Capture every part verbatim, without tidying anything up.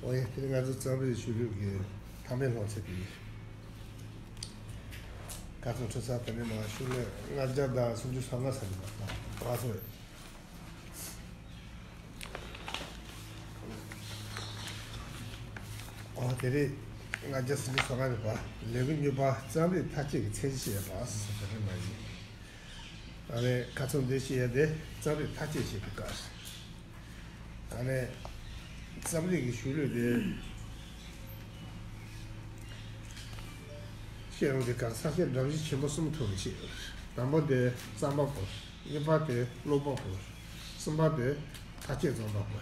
འོ་ཡ། དེ་ནི་ང་ཚོ་རྩོམ་རིག་ཆོས་ལུགས་ཀྱི་མཐའ་མའི་སློབ་ཚན་དེ་ཡིན། ཁ་སང་འཕྲོ་ཚར་དེ་ནས་མ་ཤུགས་ལས་ལྔ་བརྒྱ་དང་སུམ་ཅུ་སོ་ལྔ་ཚར་ནས་མ་བ་སོ། འོ་དེ་རེད། ལྔ་བརྒྱ་སུམ་ཅུ་སོ་ལྔ་རེད་པ། ལེའུ་གཉིས་པ། རྩོམ་རིག་མཐའ་དཔྱད་ཀྱི་ཚད་གཞི་བཤད་པ་ཟེར་དེ་རེད་མ་ཡིན། ཨ་ནི་ཁ་སང་འདི་བཤད་ཡ་དེ་རྩོམ་རིག་མཐའ་དཔྱད་བཤད་པའི་སྐབས། ཨ་ནི་རྩོམ་རིག་གི་ཆོས་ལུགས་དེ་བཤད་ཡོང་དུས་སྐབས་ས་བཅད་སྒྲོམ་གཞི་ཆེན་པོ་གསུམ་ཐོག་ནས་བཤད་ཡོད། དང་པོ་དེ་རྩོམ་པ་པོ། གཉིས་པ་དེ་ཀློག་པ་པོ། གསུམ་པ་དེ་མཐའ་དཔྱད་རྩོམ་པ་པོ།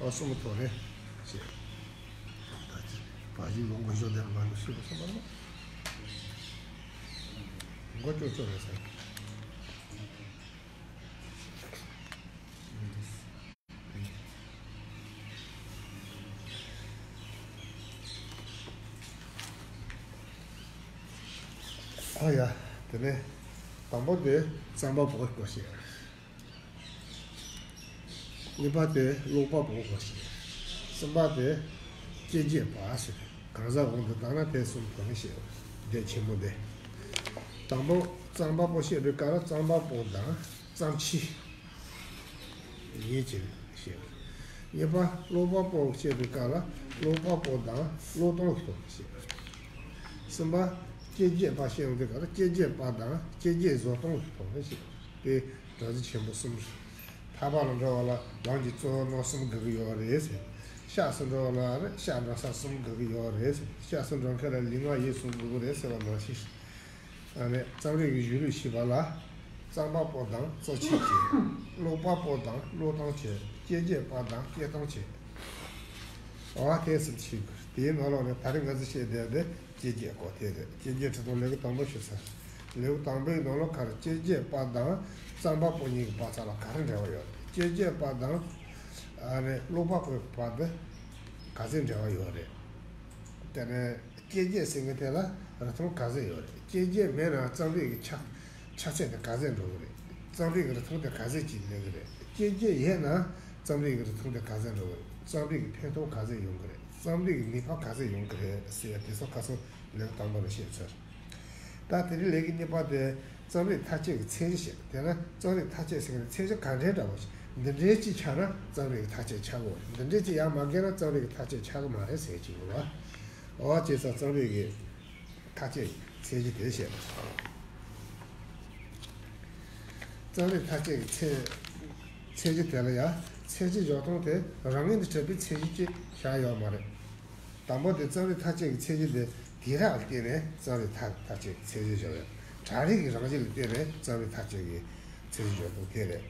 ཨོ་གསུམ་ཐོག་ནས་བཤད། ད་ཅི་བ་ཞིག་ལོང་གོ་ཤོག་དེར་མ་ལོ་ཤི་བ་སོང་བ་ལོ། མགོ་ཅོག་ཅོག་རེད་ཟེར། ཨ་ཡ། དེ་ནས་དང་པོ་དེ་རྩོམ་པ་པོའི་སྐོར་བཤད། གཉིས་པ་དེ་ཀློག་པ་པོའི་སྐོར་བཤད། གསུམ་པ་དེ་དཔྱད་བརྗོད་པ་ཟེར། གང་ཟག་གང་དུ་བཏང་ན་དེ་གསུམ་ཐོག་ནས་བཤད། སྡེ་ཆེན་མོ་དེ། དང་པོ་རྩོམ་པ་པོ་བཤད་པའི་སྐབས་ལ་རྩོམ་པ་པོ་དང་རྩོམ་ཆོས་གཉིས་ཀྱི་བཤད། གཉིས་པ་ཀློག་པ་པོ་བཤད་པའི་སྐབས་ལ་ཀློག་པ་པོ་དང་ཀློག་སྟངས་ཀྱི་ཐོག་ནས་བཤད། གསུམ་པ་དཔྱད་བརྗོད་པ་བཤད་ཡོང་དུས་སྐབས་ལ་དཔྱད་བརྗོད་པ་དང་དཔྱད་བརྗོད་བཟོ་སྟངས་ཀྱི་ཐོག་ནས་བཤད། དེ་སྒྲོམ་གཞི་ཆེན་པོ་གསུམ་རེད། ཐར་པ་ལ་འགྲོ་བ་ལ་ལམ་གྱི་གཙོ་བོ་རྣམ་གསུམ་དགོས་ཀྱི་ཡོད་རེད་ཟེར། སྐྱབས་སུ་འགྲོ་བ་ལ་ནི་སྐྱབས་འགྲོ་ས་གསུམ་དགོས་ཀྱི་ཡོད་རེད་ཟེར། སྐྱབས་སུ་འགྲོ་མཁན་ལ་ལུས་ངག་ཡིད་གསུམ་དགོས་ཀྱི་རེད་ཟེར་བ་ནང་བཞིན། ཨ་ནི་རྩོམ་རིག་གི་གཞུང་ལུགས་ཤེས་པ་ལ། རྩོམ་པ་པོ་དང་རྩོམ་ཆོས་བྱས། ཀློག་པ་པོ་དང་ཀློག་སྟངས་བྱས། དཔྱད་བརྗོད་པ་དང་དཔྱད་སྟངས་བྱས། འོ་དེ་གསུམ་ཤེས་དགོས། དེའི་ནང་ལོགས་ནས་ད་རེས་ང་ཚོ་བཤད་བསྡད་དེ་དཔྱད་བརྗོད་སྐོར་དེ་རེད། དཔྱད་བརྗོད་ཁྲིད་སྟངས་ལེའུ་དང་པོ་ཞུ་ཚར། ལེའུ་དང་པོའི་ནང་ལོགས་ཁར་དཔྱད་བརྗོད་པ་དང་རྩོམ་པ་པོ་གཉིས་ཀྱི་བར་ཚ་ལ་ག་རེ་འབྲེལ་བ་ཡོད་རེད། དཔྱད་བརྗོད་པ་དང་ཨ་ནི་ཀློག་པ་པོའི་བར་དུ་ག་ཚོད་འབྲེལ་བ་ཡོད་རེད། དེ་ནས་དཔྱད་བརྗོད་ཟེར་མཁན་དེ་ལ་རིན་ཐང་ག་ཚོད་ཡོད་རེད། དཔྱད་བརྗོད་མེད་ན་རྩོམ་རིག་གི་ཆ་ཆ་ཚད་དེ་ག་ཚོད་འགྲོ་གི་རེད། རྩོམ་རིག་གི་རིན་ཐང་དེ་ག་ཚོད་ཅིག་སླེབས་གི་རེད། དཔྱད་བརྗོད་ཡོད་ན་རྩོམ་རིག་གི་རིན་ཐང་དེ་ག་ཚོད་འགྲོ་གི་རེད། རྩོམ་རིག་གི་ཕན་ཐོགས་ག་ཚོད་ཡོང་གི་རེད། རྩོམ་རིག་གི་ནུས་པ་ག་ཚོད་ཡོང་གི་རེད་ཟེར་ཡ་དེ་ཚོ་ཁ་སང་ལེའུ་དང་པོ་ལ་བཤད་ཚར། ད་དེ་རིང་ལེའུ་གི་གཉིས་པ་དེ་རྩོམ་རིག་མཐའ་དཔྱད་ཀྱི་ཚད་གཞི་བཤད། དེ་ན་རྩོམ་རིག་མཐའ་དཔྱད་ཟེར་མཁན་ཚད་གཞི་ག་འདྲའི་འདྲ་བོ་ཞིག་འདི་འདྲའི་ཅིག་ཆགས་ན་རྩོམ་རིག་གི་མཐའ་དཔྱད་ཆགས་དགོས། འདི་འདྲའི་ཅིག་ཡང་མ་འགལ་ན་རྩོམ་རིག་གི་མཐའ་དཔྱད་ཆགས་གི་མ་རེད་ཟེར་གྱི་ཡོད་པ། འོ་བྱས་ཙང་རྩོམ་རིག་གི་མཐའ་དཔྱད་ཀྱི་ཚད་གཞི་དེ་བཤད། རྩོམ་རིག་མཐའ་དཔྱད་ཀྱི་ཚད་ཚད་གཞི་དེ་ལ་ཡང་ཚད་གཞི་འཇོག་སྟངས་དེ་རང་ངོས་ནས་འཁྲབ་པའི་ཚད་གཞི་ཅིག་བཞག་ཡོད་མ་རེད། དང་པོ་དེ་རྩོམ་རིག་མཐའ་དཔྱད་ཀྱི་ཚད་གཞི་དེ་དུས་རབས་ལ་བལྟས་ནས་རྩོམ་རིག་མཐའ་མཐའ་དཔྱད་ཀྱི་ཚད་གཞི་བཞག་ཡོད། གྲ་སྒྲིག་གི་རང་བཞིན་ལ་བལྟས་ནས་རྩོམ་རིག་མཐའ་དཔྱད་ཀྱི་ཚད་གཞི་འཇོག་སྟངས་དེ་རེད།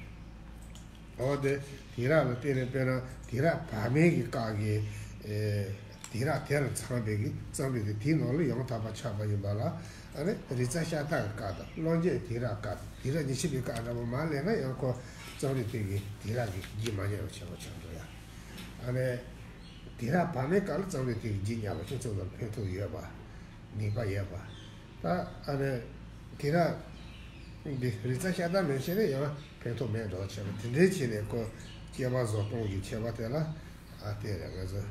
འོ་དེ་དུས་རབས་ལ་བལྟས་ནས་དཔེར་ན་དུས་རབས་བར་མའི་གི་སྐབས་ཀྱི་ཨེ་དུས་རབས་དེ་ལ་འཚམས་པའི་གི་རྩོམ་རིག་དེ་དེའི་ནང་ལ་ཡང་དག་པ་ཆགས་པ་ཡིན་པ་ལ། ཨ་ནི་རིག་རྩལ་ཤ་སྟག་གི་སྐབས་དང་གློག་འཁྱུག་དུས་རབས་སྐབས་དང་དུས་རབས་ཉི་ཤུ་པའི་སྐབས་འདྲ་པོ་མར་སླེབས་ན་ཡང་ཁོ་རྩོམ་རིག་དེ་གི་དུས་རབས་ཀྱི་རྒྱུན་མ་ཉམས་པ་ཆགས་པ་ཆགས་འགྲོ་ཡ། ཨ་ནི་དུས་རབས་བར་མའི་སྐབས་ལ་རྩོམ་རིག་དེ་གི་རྒྱུན་ཉམས་པ་ཁྱོད་ཚོ་ལ་ཕན་ཐོགས་ཡོད་པ། ནུས་པ་ཡོད་པ། ད་ཨ་ནི་དུས་རབས་འདི་རིག་རྩལ་ཤ་སྟག་མེད་བྱས་ནས་ཡང་ཕན་ཐོགས་མེད་འགྲོ་བྱས་པ་དེ་འདྲའི་བྱས་ནས་ཁོ་སྐྱེས་པ་བཟོ་སྟངས་ཀྱི་ཁྱད་པར་དེ་ལ་ཨ་དེ་རེད། ང་ཚོ་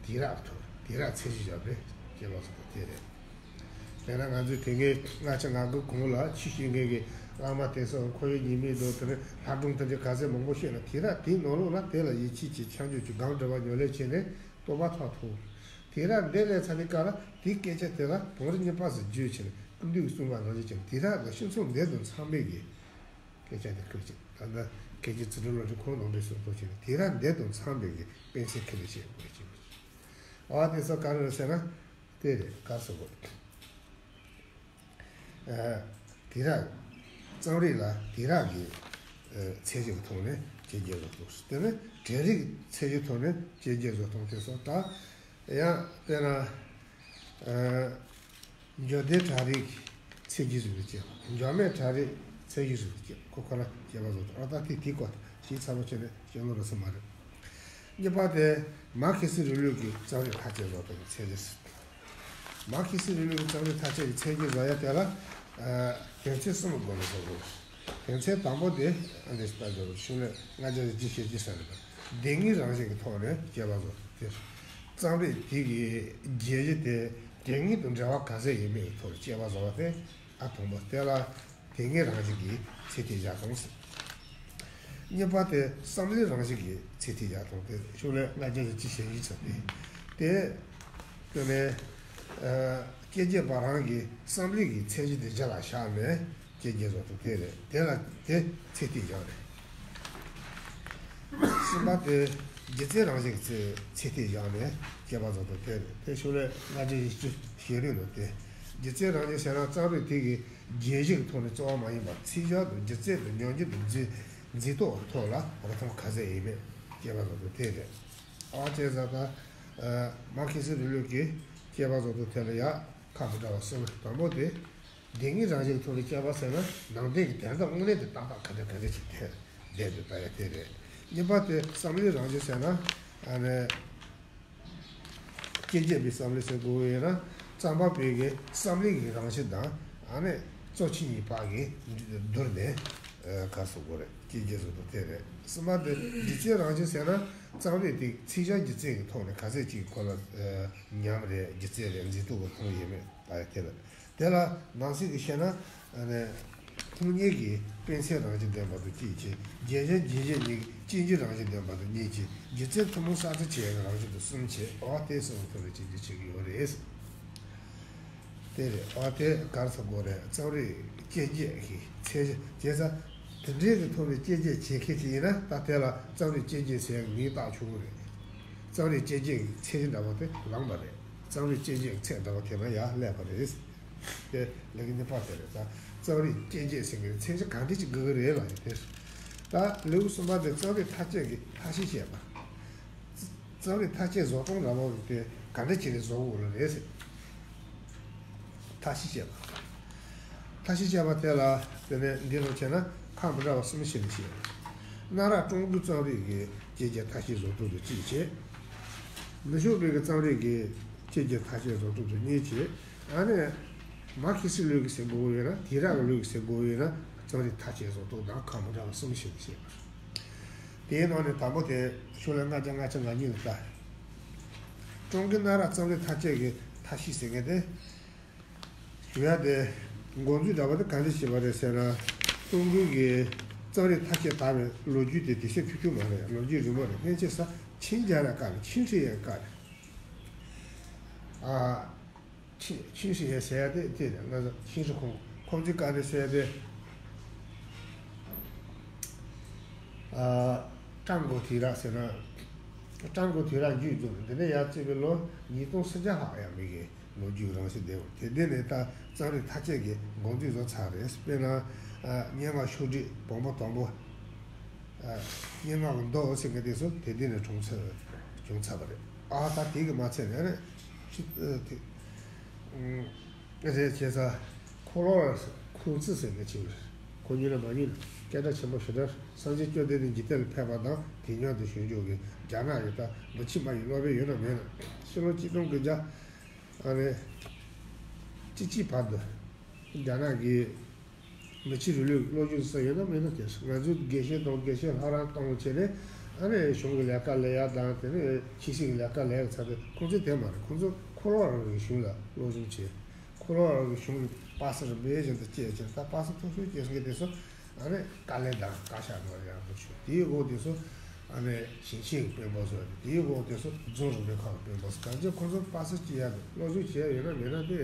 དུས་རབས་ཐོག་དུས་རབས་ཚད་གཞི་བཞག་པའི་སྐྱེས་པ་བཟོ་སྟངས་དེ་རེད། དེ་ན་ང་ཚོས་དེ་སྔའི་ལྔ་བཅུ་ང་དགུ་གོང་ལ་ཆོས་བཤད་མཁན་གྱི་བླ་མ་དེ་ཚོ་ཁོར་ཡུག་ཉི་མའི་མདོ་དེ་ནས་ལྷ་སྒྲུང་དེ་འདྲའི་ག་ཚད་མང་པོ་བཤད་ན་དུས་རབས་དེའི་ནང་ལོགས་ལ་དེ་ལ་ཡིད་ཆེས་ཀྱིས་ཆ་འཇོག་གིས་སྒོམ་སྒྲུབ་པ་ཉམས་ལེན་བྱས་ནས་རྟོགས་པ་ཐོབ་ཐུབ། དུས་རབས་འདི་ལས་ཚར་བའི་སྐབས་ལ་དེའི་སྐད་ཆ་དེ་ལ་བང་རིམ་གཉིས་པ་ཟེར་བརྗོད་བྱས་ནས་ཀུན་བཏུས་གསུངས་པ་ནང་བཞིན་བྱས་ནས་དུས་རབས་ལ་སྤྱི་ཚོགས་འདི་དང་འཚམ་པའི་གི་སྐད་ཆ་དེ་ཁུར་ཅིག་ད་ལྟ་སྐད་ཆ་ཚུལ་ཁྲིམས་བློ་གྲོས་ཁོང་ནང་འདྲེན་སོགས་ཐོག་བྱས་ནས་དུས་རབས་འདི་དང་འཚམ་པའི་གི་དཔེ་མཚོན་ཁས་ལེན་བྱེད་དགོས་ཀྱི། ཨ་དེ་ཚོ་ག་རེ་རེད་ཟེར་ན་དེ་རེད། ག་ཟེར་དགོས། ཨ་དུས་རབས། རྩོམ་རིག་ལ་དུས་རབས་ཀྱི་ཨ་ཚད་གཞི་གི་ཐོག་ནས་དཔྱད་བརྗོད་བཟོ་ཐུབ། དེ་ནས་གྲས་རིག་ཚད་གཞི་ཐོག་ནས་དཔྱད་བརྗོད་བཟོ་སྟངས་དེ་སོགས་དང་། ཡང་དཔེར་ན་ཨ་འབྱོར་ལྡན་གྲ་སྒྲིག་ཚད་གཞི་རིག་པའི་དཔྱད་པ། འབྱོར་མེད་གྲ་སྒྲིག་ཚད་གཞི་རིག་པའི་དཔྱད་པ། ཁོ་ཁོ་རང་དཔྱད་པ་བཟོ་སྟངས། ཨ་ད་དེ་དེའི་སྐོར་ཞིབ་ཚགས་པོ་བྱས་ནས་སྐྱོན་ལོ་ར་སུ་མ་རེད། གཉིས་པ་དེ་མར་ཁེ་སི་རིང་ལུགས་ཀྱི་རྩོམ་རིག་མཐའ་དཔྱད་བཟོ་སྟངས་ཀྱི་ཚད་གཞི། མར་ཁེ་སི་རིང་ལུགས་ཀྱི་རྩོམ་རིག་མཐའ་དཔྱད་ཀྱི་ཚད་གཞི་བཟོ་ཡ་དེ་ལ་ཨ་དོན་ཚན་གསུམ་སྒོ་ནས་བཟོ་དགོས། དོན་ཚན་དང་པོ་དེ་ཨ་འདི་ལྟ་བཟོ་དགོས། ཤུགས་ལས་ལྔ་བརྒྱ་ཞེ་བཞི་ཞེ་བཞི་ཟེར་རེད་པ། བདེན་དངོས་རང་བཞིན་གྱི་ཐོག་ནས་དཔྱད་པ་བཟོ་སྟེ། རྩོམ་རིག་དེ་གི་རྒྱན་གཞི་དེ་བདེན་དངོས་དང་འབྲེལ་བ་ག་ཚད་ཡོད་མེད་ཀྱི་ཐོག་ནས་དཔྱད་པ་བཟོ་བ་དེ། ཨ། དང་པོ་དེ་ལ་བདེན་དངོས་རང་བཞིན་གྱི་ཚད་མཐའི་བཞག་སྟངས་ཟེར། གཉིས་པ་དེ་བསམ་བློའི་རང་བཞིན་གྱི་ཚད་མཐའི་བཞག་སྟངས་དེ། ཤོག་ལྷེ་ལྔ་བརྒྱ་ཞེ་གཅིག་ཞེ་བཞི་ཚོ་དེ། དེ་དེ་ནས་ཨ་དཔྱད་བརྗོད་པ་རང་གི་བསམ་བློའི་གི་ཚད་གཞི་དེ་གཞི་ལ་བཞག་ནས་དཔྱད་བརྗོད་བཟོ་སྟངས་དེ་རེད། དེ་ལ་དེ་ཚད་མཐའི་བཞག་རེད། གསུམ་པ་དེ་སྒྱུ་རྩལ་རང་བཞིན་གྱི་ཚད་ཚད་མཐའི་བཞག་ནས་དཔྱད་པ་བཟོ་སྟངས་དེ་རེད། དེ་ཤོག་ལྷེ་ལྔ་བརྒྱ་ཞེ་བཅུ་ཞེ་བདུན་ནང་དེ། སྒྱུ་རྩལ་རང་བཞིན་ཟེར་ན་རྩོམ་རིག་དེ་གི་རྒྱན་གཞི་གི་ཐོག་ནས་རྩོལ་བ་མ་ཡིན་པར་ཚིག་ཞིབ་དང་སྒྱུ་རྩལ་དང་ཉམས་འགྱུར་དང་མཛེས་མཛེས་སྡུག་ཐོག་ལ་རིན་ཐང་ག་ཚད་ཡོད་མེད་དཔྱད་པ་བཟོ་སྟངས་དེ་རེད། ཨ། བྱས་ཙང་ད་ཨ་མར་ཁེ་སི་རིང་ལུགས་ཀྱི་དཔྱད་པ་བཟོ་སྟངས་དེ་ལ་ཡང་ཁག་མི་འདྲ་བ་གསུམ། དང་པོ་དེ་བདེན་དངོས་རང་བཞིན་ཐོག་ནས་དཔྱད་པ་ཟེར་ན་ནང་དོན་གྱི་དོན་དག་དངོས་གནས་དེ་ཏག་ཏག་ག་འདྲ་ག་འདྲ་ཞིག་དེ་བསྡད་འདུག་ད་ཡ་དེ་རེད། གཉིས་པ་དེ་བསམ་བློའི་རང་བཞིན་ཟེར་ན། ཨ་ནི་དཔྱད་བརྗོད་པའི་བསམ་བློ་ཟེར་དགོས་ཡོད་ན། རྩོམ་པ་པོའི་གི་བསམ་བློའི་གི་རང་བཞིན་དང་། ཨ་ནི་རྩོམ་ཆོས་གཉིས་པ་གི་བསྡུར་ནས་ཨ་ག་རེ་ཟེར་དགོས་རེད། དཔྱད་བརྗོད་བཟོ་སྟངས་དེ་རེད། གསུམ་པ་དེ་སྒྱུ་རྩལ་རང་བཞིན་ཟེར་ན། རྩོམ་རིག་དེ་ཚིག་ཞིབ་སྒྱུ་རྩལ་གྱི་ཐོག་ནས་ག་ཚད་ཅིག་ཁོ་ལ་ཨ་ཉམས་རེད། སྒྱུ་རྩལ་རེད། མཛེས་སྡུག་གི་ཐོག་ཡོད་མེད་ད་ཡ་དེ་ལ། དེ་ལ་ནང་གསེས་ཀྱི་བཤད་ན། ཨ་ནི་ཕུང་གཉིས་ཀྱི་དཔེ་མཚོན་རང་བཞིན་ལྡན་པ་དང་གཅིག་བྱས། རྒྱན་གཞི་རྒྱན་གཞི་གཉིས་ཀྱི་སྐྱེ་འཇིག་རང་བཞིན་ལྡན་པ་དང་གཉིས་བྱས། སྒྱུ་རྩལ་ཐུན་མོང་གསལ་སྟོན་བྱེད་ཡག་གི་རང་བཞིན་དང་གསུམ་བྱས། འོ་དེ་གསུམ་ཐོག་ནས་དཔྱད་བརྗོད་བྱེད་ཀྱི་ཡོད་རེད། དེ་རེད། འོ་དེ་ག་རེ་ཟེར་དགོས་རེད། རྩོམ་རིག་དཔྱད་བརྗོད་ཀྱི་ཚད་གཞི་བྱས་ཙང་། དེ་འདྲའི་གི་ཐོག་ནས་དཔྱད་བརྗོད་བྱེད་མཁན་ཅིག་ཡིན་ན། ད་དེ་ལ་རྩོམ་རིག་དཔྱད་བརྗོད་ཟེར་ཡག་མིང་བཏགས་ཆོག་གི་རེད། རྩོམ་རིག་དཔྱད་བརྗོད་ཀྱི་ཚད་གཞི་འདྲ་པོ་དེ་ལངས་པ་རེད། རྩོམ་རིག་དཔྱད་བརྗོད་ཀྱི་ཚད་འདྲ་པོ་དེ་ན་ཡར་སླེབས་པ་རེད། དེ་ལེའུ་གཉིས་པ་དེ་རེད། ད་རྩོམ་རིག་དཔྱད་བརྗོད་ཟེར་མཁན་ཚད་གཞི་ག་འདྲ་ཅིག་དགོས་ཀྱི་རེད་ལབ་ཡ་དེ། ད་ལེའུ་གསུམ་པ་དེ་རྩོམ་རིག་མཐའ་དཔྱད་ཀྱི་མཐའ་བཤད་བཤད་པ། རྩོམ་རིག་མཐའ་དཔྱད་བཟོ་སྟངས་འདྲ་པོ་དེ་ག་འདྲ་བྱས་ནས་བཟོ་དགོས་ལ་རེད་ཟེར། མཐའ་བཤད་བཤད་པ། མཐའ་བཤད་བཤད་པ་དེ་ལ་དེ་ནས་འདི་ལ་བྱས་ན་ཁག་མི་འདྲ་བ་གསུམ་ཕྱེ་ནས་བཤད། གནའ་རབས་ཀྲུང་གོའི་རྩོམ་རིག་གི་དཔྱད་བརྗོད་མཐའ་དཔྱད་བཟོ་སྟངས་དང་གཅིག་བྱས། ནུབ་ཕྱོགས་པའི་གི་རྩོམ་རིག་གི་དཔྱད་བརྗོད་མཐའ་དཔྱད་བཟོ་སྟངས་དང་གཉིས་བྱས། ཨ་ནི་མར་ཁེ་སི་ལུགས་ཀྱི་ཟེར་དགོས་ཡོད་ན། དུས་རབས་ཀྱི་ལུགས་ཀྱི་ཟེར་དགོས་ཡོད་ན། རྩོམ་རིག་མཐའ་དཔྱད་བཟོ་སྟངས་དང་ཁག་མི་འདྲ་བ་གསུམ་ཕྱེ་ནས་བཤད་པ་རེད། དེའི་ནང་ནས་དང་པོ་དེ་ཤོག་ལྷེ་ལྔ་བརྒྱ་ལྔ་བཅུ་ང་གཉིས་ལ་ལྟ། ཀྲུང་གོའི་གནའ་རབས་རྩོམ་རིག་མཐའ་དཔྱད་ཀྱི་མཐའ་དཔྱད་ཟེར་མཁན་དེ། ཞུ་ཡ་དེ་འགོ་འཛུགས་འདྲ་པོ་དེ་ག་འདྲ་བྱས་པ་རེད་ཟེར་ན། ཀྲུང་གོའི་གི་རྩོམ་རིག་མཐའ་དཔྱད་དར་བའི་ལོ་རྒྱུས་དེ་དེ་ཤེས་ཁྱུ་ཁྱུ་མ་རེད། ལོ་རྒྱུས་རིང་མོ་རེད། སྔོན་ཆད་ས་ཆིང་རྒྱལ་རབས་སྐབས་ནས། ཆིང་ཧྲི་ཡན་སྐབས་ནས། ཨ། ཆིང་ཆིང་ཧྲི་ཡན་ཟེར་ཡ་དེ་དེ་རེད། ང་ཚོ་ཆིང་ཧྲི་ཁོང་ཁོང་ཚོའི་སྐབས་ནས་ཟེར་ཡ་དེ། ཨ། ཀྲང་གོ་དུས་རབས་ཟེར་ན། ཀྲང་གོ་དུས་རབས་མཇུག་རྫོགས་ནས་འདི་ནས་ཡར་བརྩིས་པའི་ལོ་ཉིས་སྟོང་སུམ་བརྒྱ་ལྷག་ཡང་མེད་གི་ལོ་རྒྱུས་རང་བཞིན་ལྡན་པ་དེ། འདི་ནས་ད་རྩོམ་རིག་མཐའ་དཔྱད་ཀྱི་འགོ་འཛུགས་བཟོ་ཚར་རེད། དཔེར་ན། ཨ། སྙན་ངག་ཤོག་དྲིལ་བོང་བུ་དང་པོ། ཨ། སྙན་ངག་གི་མདོ་ཟེར་མཁན་དེ་ཚོ་དེ་འདི་ནས་བྱུང་ཚར་བྱུང་ཚར་བ་རེད། ཨ། ད་དེ་གི་མ་ཚད་ནས་ཨ་ནི་ཕྱི་ཨ་དེ་ཨ་རེད། བྱས་ཙང་ཁོ་ལོ་ཁུང་ཙི་ཟེར་མཁན་ཅིག་རེད། ཁོ་ཉིད་ལ་མ་ཉིད་ལ་སྐད་གྲགས་ཆེན་པོ་ཞེ་དྲག་སངས་རྒྱས་བཅོམ་ལྡན་འདས་འཇིག་རྟེན་ལ་ཕེབས་པ་དང་། དེ་མཉམ་དུ་བྱོན་རྒྱུ་གི་རྒྱ་ནག་གི་ད་འབུ་ཆི་མ་ཡི་སློབ་དཔོན་ཡོད་ན་མེད་ན། ཕྱི་ལོ་གཅིག་སྟོང་དགུ་བརྒྱ་ཨ་ནི་གཅིག་གཅིག་བར་དུ་རྒྱ་ནག་གི་མི་ཕྱི་རིང་ལུགས་སློབ་སྦྱོང་ས་ཡོད་ན་མེད་ན་དེ། ང་ཚོའི་དགེ་བཤེས་དང་དགེ་བཤེས་ལྷ་རམས་གཏོང་བྱས་ནས། ཨ་ནི་གཞུང་གི་ལས་ཀ་ལས་ཡ་དང་། དེ་ནས་ཆོས་སྲིད་ཀྱི་ལས་ཀ་ལས་ཡ་ཚར་ཏེ། ཁོང་ཚོས་དེ་མ་རེད། ཁོང་ཚོ་འཁོར་བ་རང་གི་གཞུང་ལ་སློབ་སྦྱོང་བྱས། འཁོར་བ་རང་གི་གཞུང་གི་པ་སེ་རིམ་པས་བཞིན་དུ་བཅད་བྱས། ད་པ་སེ་མཐོ་ཤོས་བཅད་སོང་གི་དེ་ཚོ། ཨ་ནི་དཀའ་ལས་དང་བཀའ་ཤག་ནང་ཡང་འགྲོ་ཆོག་དེའི་འོག་དེ་ཚོ། ཨ་ནི་ཞིང་ཆེན་གྱི་དཔོན་པོ་ཚོ་རེད། དེའི་འོག་དེ་ཚོ་རྫོང་རིམ་པའི་ཁག་གི་དཔོན་པོ་ཚོ། གང་ཅི་ཁོང་ཚོ་པ་སེ་བཅད་ཡ་དེ། སློབ་སྦྱོང་བྱས་ཡོད་ན་མེད་ན་དེ་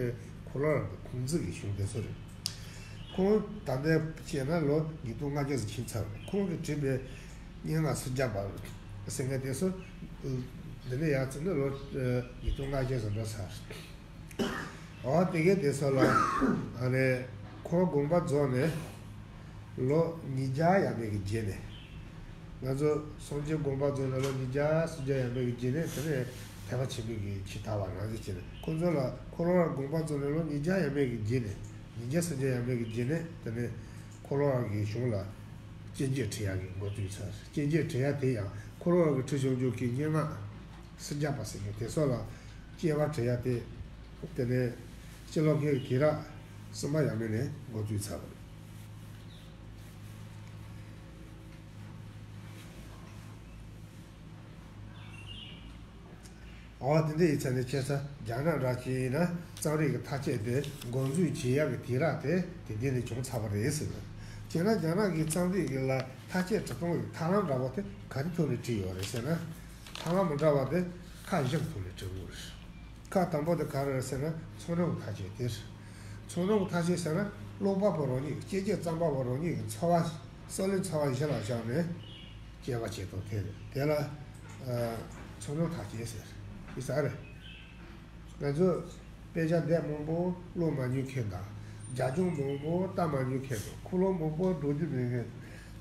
ཁོ་ལོ་ར་དང་ཁུང་ཙི་གི་གཞུང་དེ་ཚོ་རེད། ཁོང་ད་ལྟ་བྱས་ན་ལོ་ཉིས་སྟོང་ལྔ་བརྒྱ་ཙམ་ཕྱིན་ཚར་རེད། ཁོང་གིས་བྲིས་པའི་སྙན་ངག་སུམ་བརྒྱ་པ་ཟེར་མཁན་དེ་ཚོ་འདི་ནས་ཡར་བརྩིས་ན་ལོ་ཉིས་སྟོང་ལྔ་བརྒྱ་ཙམ་འགྲོ་ཚར་རེད། འོ་དེ་གའི་དེ་ཚོ་ལ། ཨ་ནི་ཁོང་དགོངས་པ་རྫོགས་ནས་ལོ་ཉིས་བརྒྱ་ཡས་མས་ཀྱི་རྗེས་ནས། ང་ཚོ་སངས་རྒྱས་དགོངས་པ་རྫོགས་ནས་ལོ་ཉིས་བརྒྱ་སུམ་བརྒྱ་ཡས་མས་ཀྱི་རྗེས་ནས། དེ་ནས་ཐེག་པ་ཆེན་པོའི་གི་ཆེས་དར་བ་རང་བཞིན་བྱས་ནས། ཁོང་ཚོ་ལ། ཁོ་ལོ་ར་དགོངས་པ་རྫོགས་ནས་ལོ་ཉིས་བརྒྱ་ཡས་མས་ཀྱི་རྗེས་ནས། ཉིས་བརྒྱ་སུམ་བརྒྱ་ཡས་མས་ཀྱི་རྗེས་ནས། དེ་ནས་ཁོ་ལོ་ར་གི་གཞུང་ལ་དཔྱད་བརྗོད་བྲི་ཡག་གི་འགོ་བཙུགས་ཚར། དཔྱད་བརྗོད་བྲི་ཡག་དེ་ཡང་ཁོ་ལོ་ར་གིས་བྲིས་བྱུང་བྱུང་གི་སྙན་ངག་སུམ་བརྒྱ་པ་ཟེར་མཁན་དེ་ཚོ་ལ་དཔྱད་པ་བྲི་ཡག་དེ། དེ་ནས་སྤྱི་ལོ་ཁལ་གྱི་དུས་རབས་གསུམ་པ་ཡས་མས་ནས་འགོ་བཙུགས་ཚར་བ་རེད། འོ་དེ་འདྲ་ཡིན་ཚེ་ནི་ཁྱེད་ཚོ་རྒྱ་ནག་འདྲ་ཅིག་ཡིན་ན་རྩོམ་རིག་གི་མཐའ་དཔྱད་དེ་འགོ་འཛུགས་བྱེད་ཡག་གི་དུས་རབས་དེ་དེ་དུས་ནས་བྱུང་ཚར་བ་རེད་ཟེར་ནས། བྱས་ན་རྒྱ་ནག་གི་རྩོམ་རིག་གི་ལ་མཐའ་དཔྱད་འབྲི་སྟངས་ཀྱི་ཐབས་ལམ་འདྲ་པོ་དེ་ག་རེ་ཐོག་ནས་བྲིས་ཡོད་རེད་ཟེར་ན། ཐབས་ལམ་མི་འདྲ་བ་དེ་ཁག་བཞི་གི་ཐོག་ནས་བྲིས་ཡོད་རེད། ཁག་དང་པོ་དེ་ག་རེ་རེད་ཟེར་ན་ཚོགས་ནོར་གྱི་མཐའ་དཔྱད་དེ་རེད། ཚོགས་ནོར་གྱི་མཐའ་དཔྱད་ཟེར་ན་ཀློག་པ་པོ་རང་ཉིད་ཀྱི་སྐྱེས་རྩོམ་པ་པོ་རང་ཉིད་ཀྱི་འཚོ་བ་བསམ་བློའི་འཚོ་བ་གཞི་ལ་བཞག་ནས་དཔྱད་པ་བྱེད་སྟངས་དེ་རེད། དེ་ལ་ཚོགས་ནོར་མཐའ་དཔྱད་ཟེར་ཡིན་ས་རེད། ང་ཚོས་དཔེ་ཆ་དེབ་མང་པོ་ཀློག་མ་མྱོང་མཁན་དང་། རྒྱབ་ལྗོངས་མང་པོ་ལྟ་མ་མྱོང་མཁན་དང་། ཁུངས་ལུང་མང་པོ་འགྲོ་རྒྱུ་མེད་མཁན་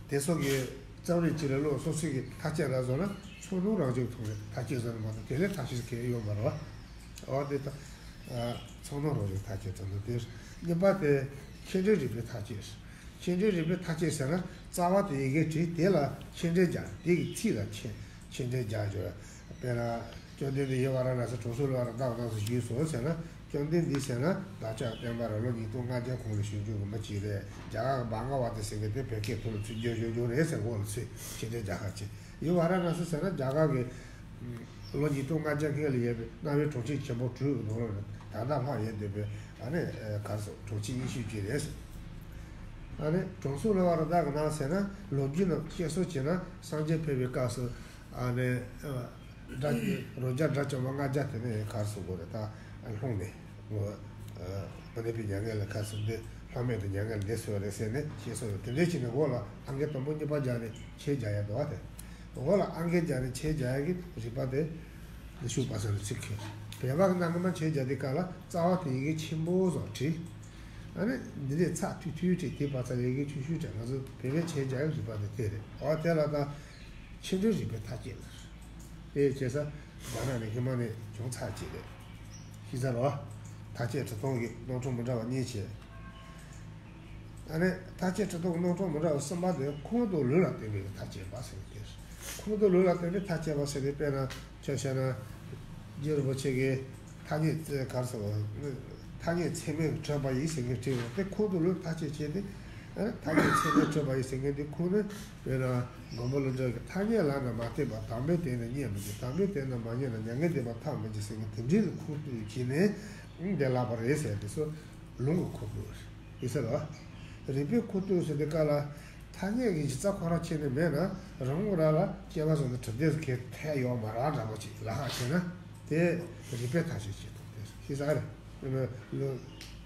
དེ་ཚོ་གིས་རྩོམ་རིག་ཅིག་ལ་ཀློག་སོ་སོ་གི་མཐའ་དཔྱད་ལ་བཟོ་ན་ཚོགས་སྣང་རང་བཞིན་མཐོང་བའི་མཐའ་དཔྱད་བཟོ་ན་མ་གཏོགས་དེ་ལས་མཐའ་དཔྱད་གང་ཡང་ཡོད་མ་རེད་བ། འོ་དེ་ལྟ། ཚོགས་སྣང་རང་བཞིན་མཐའ་དཔྱད་ཚོགས་སྣང་དེ་གཉིས་པ་དེ་མཆན་འགྲེལ་རིག་པའི་མཐའ་དཔྱད། མཆན་འགྲེལ་རིག་པའི་མཐའ་དཔྱད་ཟེར་ན་རྩ་བ་དེ་ཡི་གེ་བྲིས་དེ་ལ་མཆན་འགྲེལ་རྒྱག་དེ་གི་ཚིག་ལ་མཆན་མཆན་འགྲེལ་རྒྱག་རྒྱུ། དཔེར་ན། བཅོམ་ལྡན་འདས་ཡུལ་ཝཱ་ར་ཎ་སི་དྲང་སྲོང་ལུས་ཝཱ་ར་དྭགས་ནང་དུ་བཞུགས་སོ་ཟེར་ན། བཅོམ་ལྡན་འདས་ཟེར་ན་བདག་ཅག་བསྟན་པ་ར་ལོ་ཉིས་སྟོང་ལྔ་བརྒྱ་གོང་ལ་བཞུགས་རྒྱུ་གི་མི་གཅིག་རེད། རྒྱ་གར་གི་བྷ་ག་ཝ་ཏ་ཟེར་མཁན་དེ་བོད་སྐད་ཐོག་ལ་ཚུར་བསྒྱུར་བཞག་རྒྱུ་རེད་ཟེར་འོག་ལ་ཚུར་ཕྱི་འབྲེལ་རྒྱག་ཁ་ཅིག་ཡུལ་ཝཱ་ར་ཎ་སི་ཟེར་ན་རྒྱ་གར་གི་ལོ་ཉིས་སྟོང་ལྔ་བརྒྱ་སྔོན་ལ་ཡོད་པའི་གནའ་བོའི་གྲོང་ཁྱེར་ཆེན་པོ་དྲུག་གི་ནང་ལ་ད་ལྟ་ལྷག་ཡོད་བསྡད་པའི་ཨ་ནི་ག་རེ་ཟེར་གྲོང་ཁྱེར་རྙིང་ཤོས་ཅིག་རེད་ཟེར། ཨ་ནི་དྲང་སྲོང་ལུས་ཝཱ་ར་དྭགས་ཀྱི་ནང་ཟེར་ན་ལོ་རྒྱུས་ནང་བཤད་སྲོལ་བྱས་ན་སངས་རྒྱས་ཕེབས་པའི་སྐབས་སུ། ཨ་ནི། སྒྲ། རང་རྒྱལ་དགྲ་བཅོམ་པ་ལྔ་བརྒྱ་དེ་ནས་ག་རེ་ཟེར་དགོས་རེད་ད། ལྷུང་ནས། འོ། མི་ནུས་པའི་མྱ་ངན་ལས་ཁ་ཟུམ་སྟེ་ལྷག་མེད་དུ་མྱ་ངན་ལས་འདས་སོང་བ་རེད་ཟེར་ནས་བཤད་སྲོལ་ཡོད། དེ་འདྲའི་ཕྱིར་ནས་འོག་ལ་ཨང་ཀི་དང་པོ་གཉིས་པ་སྦྱར་ནས་མཆན་རྒྱག་ཡ་འདུག་བ་དེ། འོག་ལ་ཨང་ཀི་སྦྱར་ནས་མཆན་རྒྱག་ཡ་གི་རིག་པ་དེ། ནུས་ཤུགས་པ་སོགས་ལ་ཚིག་ཁེལ། བོད་པ་གི་སྣ་ཁ་མ་མཆན་རྒྱག་དུས་སྐབས་ལ་རྩ་བ་དེ་ཡི་གེ་ཆེན་པོ་བཟོ་བྲིས། ཨ་ནི་འདི་ནས་ཚགས་ཐུག་ཐུག་བྲིས་དེ་བར་ཚ་ལས་ཀྱི་ཆུང་ཆུང་བྲིས་ང་ཚོ་བོད་པའི་མཆན་རྒྱག་ཡག་རིག་པ་དེ་དེ་རེད། འོ་དེ་ལ་ད་མཆན་འགྲེལ་རིག་པའི་མཐའ་དཔྱད་ལ། དེ་བྱས་ས་རྒྱ་ནག་ནས་ཧི་མ་ནས་བྱུང་ཚར་ཅིག་རེད། ཤེས་ཚར་བ། མཐའ་དཔྱད་འབྲི་སྟངས་ཀྱི་རྣམ་གྲངས་མི་འདྲ་བ་གཉིས་བྱས། ཨ་ནི་མཐའ་དཔྱད་འབྲི་སྟངས་ཀྱི་རྣམ་གྲངས་མི་འདྲ་བ་གསུམ་པ་དེ་ཁུངས་དང་ལུགས་ལ་བརྟེན་པའི་མཐའ་དཔྱད་པ་ཟེར་གྱི་རེད། ཁུངས་དང་ལུགས་ལ་བརྟེན་པའི་མཐའ་དཔྱད་པ་ཟེར་ཏེ་དཔེར་ན་ཁྱོད་བཤད་ན། རྗེ་རིན་པོ་ཆེ་གིས། ཐ་སྙད་ག་རེ་ཟེར་བ། ཐ་སྙད་ཚད་མས་གྲུབ་པ་ཡིན་ཟེར་མཁན་བྲིས་ཡོད་དེ་ཁུངས་དང་ལུགས་མཐའ་དཔྱད་བྱས་ཏེ། ཐ་སྙད་ཚད་མས་གྲུབ་པ་ཡིན་ཟེར་མཁན་དེ་ཁུངས་ནི་དཔེར་ན་མགོན་པོ་ཀླུ་སྒྲུབ་ཀྱིས་ཐ་སྙད་ལ་ནི་མ་ལྟོས་པར་དམ་པའི་དོན་ནི་རྙེད་མི་འགྱུར། དམ་པའི་དོན་ནི་མ་རྙེད་ན་མྱ་ངན་འདས་པ་ཐོབ་མི་འགྱུར་ཟེར་མཁན་དེ་འདྲའི་ལ་ཁུངས་གཏུགས་བྱས་ནས་འདི་ལབ་པ་རེད་ཟེར་དེ་ཚོ་ལུང་གི་ཁུངས་གཏུགས་རེད་ཟེར་བ། རིགས་པས་ཁུངས་གཏུགས་ཟེར་དེ་ག་ལ། ཐ་སྙད་ཀྱི་གཞི་རྩ་ཁོ་རང་ཁྱེར་ནས་མེད་ན་རང་ངོ་རང་ལ་དཔྱད་པ་བཟོ་ན་གྲུབ་བདེ་ཟེར་མཁན་ཐད་ཡོད་མ་རེད་འདྲ་པོ་ཅིག་ལ་ཧ་ཤེས་ན་དེ་རིགས་པས་ཐག་གཅོད་བྱེད་ཐུབ་དེ་ཤེས་ས་རེད།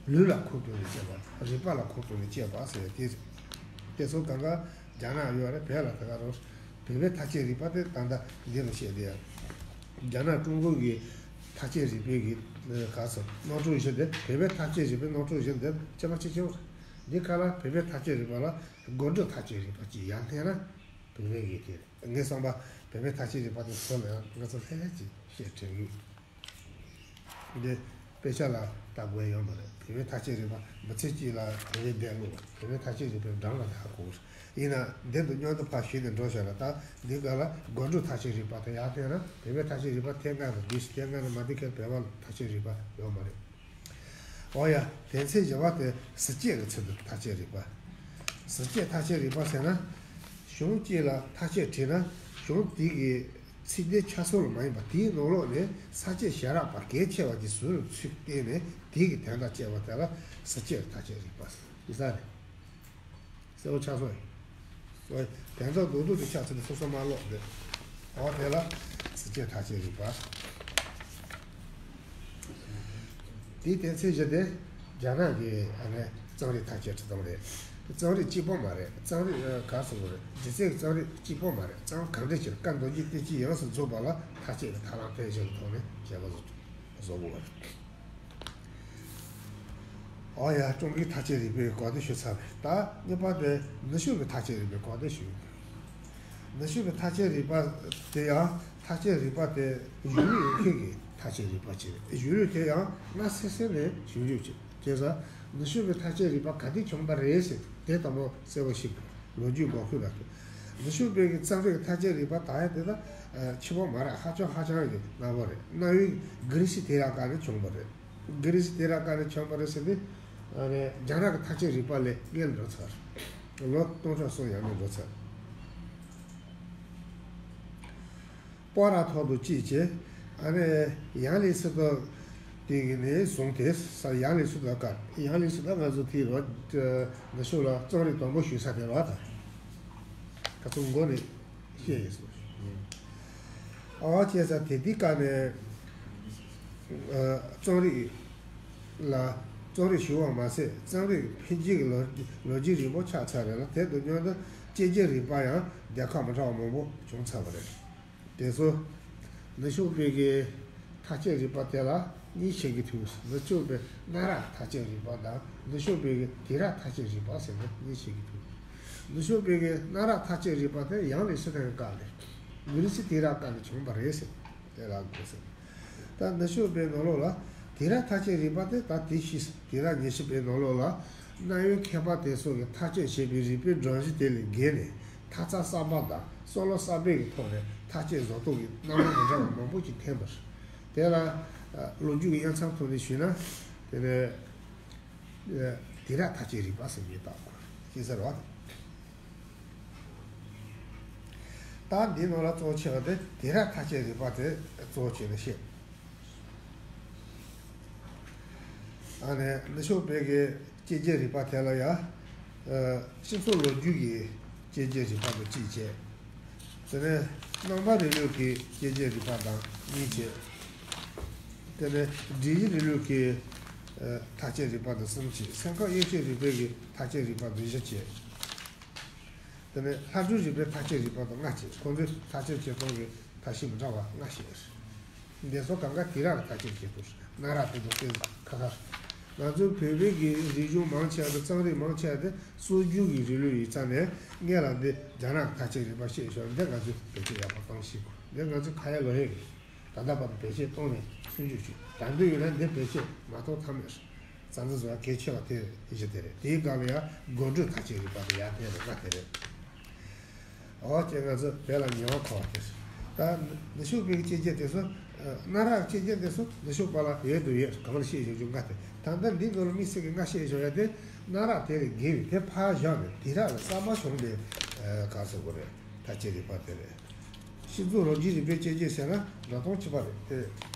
ལུགས་ལ་ཁུངས་གཏུགས་ནས་དཔྱད་པ་རིགས་པ་ལ་ཁུངས་གཏུགས་ནས་དཔྱད་པ་ཟེར་དེ་རེད། དེ་ཚོ་གང་ག་རྒྱ་ནག་ཡོད་རེད། བོད་ལ་ད་ག་རང་བོད་པའི་ཐག་གཅོད་རིགས་པ་དེ་ད་ལྟ་འདི་རུ་བཤད་དེ་ཡང་རྒྱ་ནག་ཀྲུང་གོ་གི་ཐག་གཅོད་རིགས་པའི་གི་ག་ཚོད་རྣམ་གྲངས་བཞི་དེ་བོད་པའི་ཐག་གཅོད་རིགས་པའི་རྣམ་གྲངས་བཞི་དེ་ཁྱད་པར་ཆེ་ཆེ་བ་རེད། འདི་ག་ལ་བོད་པའི་ཐག་གཅོད་རིག་པ་ལ་སྒོ་འགྲོ་ཐག་གཅོད་རིག་པ་གཅིག་ཡར་འཐེན་ན་བོད་པའི་གི་དེ་རེད། ངས་བསམ་པ་བོད་པའི་ཐག་གཅོད་རིག་པ་དེ་ཚོ་ལ་ཡང་ང་ཚོ་ལྷད་ལྷད་ཅིག་བཤད་དྲན་གི་འདི་དཔེ་ཆ་ལ་ལྟ་དགོས་ཡོད་མ་རེད། བོད་པའི་ཐག་གཅོད་རིག་པ་མི་ཚེ་གཅིག་ལ་བོད་པའི་འདས་ལོ་བོད་པའི་ཐག་གཅོད་རིག་པའི་འགྲམ་ལ་ད་གོ་ཡིན་ན་འདི་འདི་སྔོན་དུ་ཕར་ཞུས་ནས་འགྲོ་བྱས་ན་ད་འདི་ག་ལ་སྒོ་འགྲོ་ཐག་གཅོད་རིག་པ་དེ་ཡར་འཐེན་ན་བོད་པའི་ཐག་གཅོད་རིག་པ་ཐེངས་ལྔ་ནས་བསྡུས་ཤིང་ཐེངས་ལྔ་ནས་མ་བསྡུས་མཁན་བོད་པ་ལ་ཐག་གཅོད་རིག་པ་ཡོད་མ་རེད། འོ་ཡ། དོན་ཚན་བཞི་པ་དེ་ཟུར་བཅད་ཀྱི་ཚུལ་དུ་ཐག་གཅོད་རིག་པ། ཟུར་བཅད་ཐག་གཅོད་རིག་པ་ཟེར་ན། གཞུང་གཅིག་ལ་ཐག་གཅོད་བྲིས་ན་གཞུང་དེ་གི་ཚིག་དོན་ཆ་ཚང་ལ་མ་ཡིན་པར་དེའི་ནང་ལོགས་ནས་ས་བཅད་ཞལ་རག་པ་གལ་ཆེ་བ་གྱི་ཟུར་ཚུགས་བསྟན་ནས་དེ་གི་དོན་དག་བཅད་པ་དེ་ལ་ཟུར་བཅད་ཐག་གཅོད་རིག་པ་ཟེར་གྱི་ས་རེད། གསལ་པོ་ཆགས་སོང་། སོ། དོན་དག་རྡོག་རྡོག་ཏུ་ཆགས་ཚུལ་དེ་སོ་སོ་མ་ཀློག་འདོད། འོ་དེ་ལ་ཟུར་བཅད་ཐག་གཅོད་རིག་པ། དེའི་དོན་ཚན་བཞི་དེ་རྒྱ་ནག་གི་ཨ་ནི་རྩོམ་རིག་ཐག་གཅོད་ཁྲིད་སྟངས་རེད། རྩོམ་རིག་གཅིག་པོ་མ་རེད། རྩོམ་རིག་ག་རེ་ཟེར་དགོས་རེད། སྒྱུ་རྩལ་གྱི་རྩོམ་རིག་གཅིག་པོ་མ་རེད། རྩོམ་གང་འདྲ་ཞིག་སྐབས་འདོན་རྒྱུ་དེ་གཅིག་ཡོངས་སུ་རྫོགས་པ་ལ་ཐག་གཅོད་ཀྱི་ཐབས་ལམ་ཕལ་ཆེར་གྱི་ཐོག་ནས་བྱེད་པ་བཟོ་དགོས་པ་རེད། འོ་ཡ། ཀྲུང་གོའི་ཐག་གཅོད་རིག་པའི་གོ་བདེ་ཞུ་ཚར་བས། ད་གཉིས་པ་དེ་ནུས་ཤུགས་ཀྱི་ཐག་གཅོད་རིག་པའི་གོ་བདེ་ཞུ། ནུས་ཤུགས་ཀྱི་ཐག་གཅོད་རིག་པ་དེ་ཡང་ཐག་གཅོད་རིག་པ་དེ་གཞུང་ལུགས་ཡོད་མཁན་གྱི་ཐག་གཅོད་རིག་པ་ཅིག་རེད། གཞུང་ལུགས་དེ་ཡང་སྔ་སེ་སེ་ནས་ཞིབ་འཇུག་བྱས། བྱས་ཙང་ནུས་ཤུགས་ཀྱི་ཐག་གཅོད་རིག་པ་ག་དུས་བྱུང་བ་རེད་ཟེར་དེ་དང་པོ་གསལ་པོ་ཤེས་དགོས། ལོ་རྒྱུས་འགོག་ཤུགས་ལ་ཐུག་ནུས་ཤུགས་པའི་གི་རྩོམ་རིག་ཐག་གཅོད་རིག་པ་ད་ཡ་དེ་ད་ཕྱི་པོ་མ་རེད། ཧ་ཅང་ཧ་ཅང་གི་སྔ་པོ་རེད། གནའ་བོའི་གྷི་རི་སི་དེ་ཡང་ག་ནས་བྱུང་བ་རེད། གྷི་རི་སི་དེ་ར་ག་ནས་བྱུང་བ་རེད་ཟེར་ཏེ། ཨ་ནི་རྒྱ་ནག་གི་ཐག་གཅོད་རིག་པ་ལས་སྔོན་འགྲོ་ཚར། ལོ་སྟོང་ཕྲག་གསུམ་ཡར་མར་འགྲོ་ཚར། པོ་ར་ཐོག་ཏུ་སྐྱེས་བྱས། ཨ་ནི་ཡང་ལེ་སི་ཏོ་དེ་གི་ནས་བཟུང་སྟེ་ས་ཡང་ལེ་སི་ཏོ་ག་ཡང་ལེ་སི་ཏོ་ང་ཚོ་དེ་རོ་འདི་ཤོག་ལ་རྩོམ་རིག་དང་པོ་ཞུ་ས་དེ་རོ་ད་ཁ་ཚོ་མགོ་ནས་བཤད་ཡོད་སོ། ཨ་བ་བྱས་ས་དེ་དེ་ག་ནས་རྩོམ་རིག་ལ་རྩོམ་རིག་ཞུ་བ་མ་ཟད་རྩོམ་རིག་འཕེལ་རྒྱས་ཀྱི་ལོ་ལོ་རྒྱུས་རིང་པོ་ཆགས་ཚར་རེད་ལ། དེ་དང་མཉམ་དུ་དཔྱད་བརྗོད་རིག་པ་ཡང་སྡེ་ཁག་མི་འདྲ་བ་མང་པོ་བྱུང་ཚར་བ་རེད། དེ་ཚོ་ནུབ་ཕྱོགས་པའི་གི་ཐག་གཅོད་རིག་པ་དེ་ལ་གཉིས་ཕྱེ་གི་འདུག་ནུབ་ཕྱོགས་པའི་གནའ་རབས་ཐག་གཅོད་རིག་པ་དང་ནུབ་ཕྱོགས་པའི་གི་དེང་རབས་ཐག་གཅོད་རིག་པ་ཟེར་ནས་གཉིས་ཕྱེ་གི་འདུག་ནུབ་ཕྱོགས་པའི་གི་གནའ་རབས་ཐག་གཅོད་རིག་པ་དེ་ཡང་ལེ་སི་ཏོ་གི་སྐབས་ནས་མུ་ལི་སི་དེང་རབས་སྐབས་ནས་བྱུང་བ་རེད་ཟེར། དེ་ལ་དགོས་ཟེར། ད་ནུབ་ཕྱོགས་པའི་ནང་ལོགས་ལ་དེང་རབས་ཐག་གཅོད་རིག་པ་དེ་ད་དེ་ཕྱིས་དེང་རབས་ཉི་ཤུ་པའི་ནང་ལོགས་ལ་གནའ་བོའི་མཁས་པ་དེ་ཚོ་གིས་ཐག་གཅོད་བྱས་པའི་རིག་པའི་སྒྲོམ་གཞི་དེ་ལས་བརྒལ་ནས་ཐག་རྩ་གསར་པ་དང་བསམ་བློ་གསར་པའི་གི་ཐོག་ནས་ཐག་གཅོད་བཟོ་སྟངས་ཀྱི་རྣམ་པ་མི་འདྲ་བ་མང་པོ་ཞིག་ཐོན་པ་རེད། དེ་ལ་ལོ་རྒྱུས་ཀྱི་དབྱེ་མཚམས་ཐོག་ནས་ཞུས་ན་དེ་ནས་དེང་རབས་ཐག་གཅོད་རིག་པ་ཟེར་མཁན་དག་ཤེས་ཟེར་བ། ད་འདིའི་ནང་ལ་གཙོ་ཆེ་བ་དེ་དེང་རབས་ཐག་གཅོད་རིག་པ་དེ་གཙོ་ཆེ་ནས་བཤད། ཨ་ནི་ནུབ་ཕྱོགས་པའི་གི་དཔྱད་བརྗོད་རིག་པ་དེ་ལ་ཡང་སྤྱི་ཚོགས་ལོ་རྒྱུས་ཀྱི་དཔྱད་བརྗོད་རིག་པ་དང་གཅིག་བྱས། དེ་ནས་རྣམ་པ་རིང་ལུགས་ཀྱི་དཔྱད་བརྗོད་རིག་པ་དང་གཉིས་བྱས། དེ་ནས་སྒྲིག་གཞི་རིང་ལུགས་ཀྱི་ཐག་གཅོད་རིག་པ་དང་གསུམ་བྱས། སེམས་ཁམས་དབྱེ་གཅོད་རིག་པའི་གི་ཐག་གཅོད་རིག་པ་དང་བཞི་བྱས། དེ་ནས་ལྷ་སྒྲུང་རིག་པའི་ཐག་གཅོད་རིག་པ་དང་ལྔ་བྱས། ཁོང་ཚོའི་ཐག་གཅོད་བྱེད་སྟངས་ཀྱི་ཐབས་ཤེས་མི་འདྲ་བ་ལྔ་བྱས། འདི་ཚོ་གང་ག་དེང་རབས་ཀྱི་ཐག་གཅོད་བྱེད་སྟངས་གནའ་རབས་དེ་དང་དཔེ་ཁ་ཁ། ང་ཚོའི་བོད་པའི་གི་རིག་གཞུང་མང་ཆེ་བ་དང་རྩོམ་རིག་མང་ཆེ་བ་དེ་སྲོལ་རྒྱུན་གྱི་རིང་ལུགས་ཡིན་ཙང་ནས་སྔོན་ལ་འདི་རྒྱ་ནག་གི་ཐག་གཅོད་རིག་པ་བཤད་ཞོར་འདི་ང་ཚོས་བེད་སྤྱོད་ཡག་པོ་གཏོང་ཤེས་དགོས། འདི་ང་ཚོའི་ཁ་ཡ་ལོ་ཡ་གི་ད་ལྟ་བར་དུ་བེད་སྤྱོད་གཏོང་ནས་སྲུང་སྐྱོབ་བྱེད། དྲན་འདོད་ཡོད་ན་འདི་བེད་སྤྱོད་མ་གཏོང་ཐབས་མེད། བཙན་འཛུལ་བཟོ་ཡ་གལ་ཆེ་བ་དེ་བཞི་དེ་རེད། དེའི་སྒང་ལ་ཡང་དགོད་བྲོའི་ཐག་གཅོད་རིག་པ་དེ་ཡང་དེ་རེད། ལྔ་དེ་རེད། འོ་ཅེ་ང་ཚོ་བོད་ལ་ཉེ་བ་མཁོ་བ་དེ་རེད། ད་ནུབ་ཕྱོགས་པའི་དཔྱད་རྒྱན་དེ་ཚོ་གནའ་རབས་དཔྱད་རྒྱན་དེ་ཚོ་ནུབ་ཕྱོགས་པ་ལ་ཡོད་དུ་ཡོད། གང་ལ་བཤད་བཞག་རྒྱུ་ལྔ་དེ། ད་ལྟ་འདི་ནང་ལ་དམིགས་བསལ་གྱི་ལྔ་བཤད་བཞག་ཡ་དེ་གནའ་རབས་དེ་ལས་བརྒལ་བའི་དེ་ཕར་བཞག་ནས་དེང་རབས་ལ་གསར་པ་བྱུང་བའི་ག་ཟེར་དགོས་རེད། ཐག་གཅོད་རིག་པ་དེ་རེད། སྤྱི་ཚོགས་ལོ་རྒྱུས་རིག་པའི་དཔྱད་རྒྱན་ཟེར་ན་འགྲོ་སྟངས་གཅིག་པ་རེད་དེ།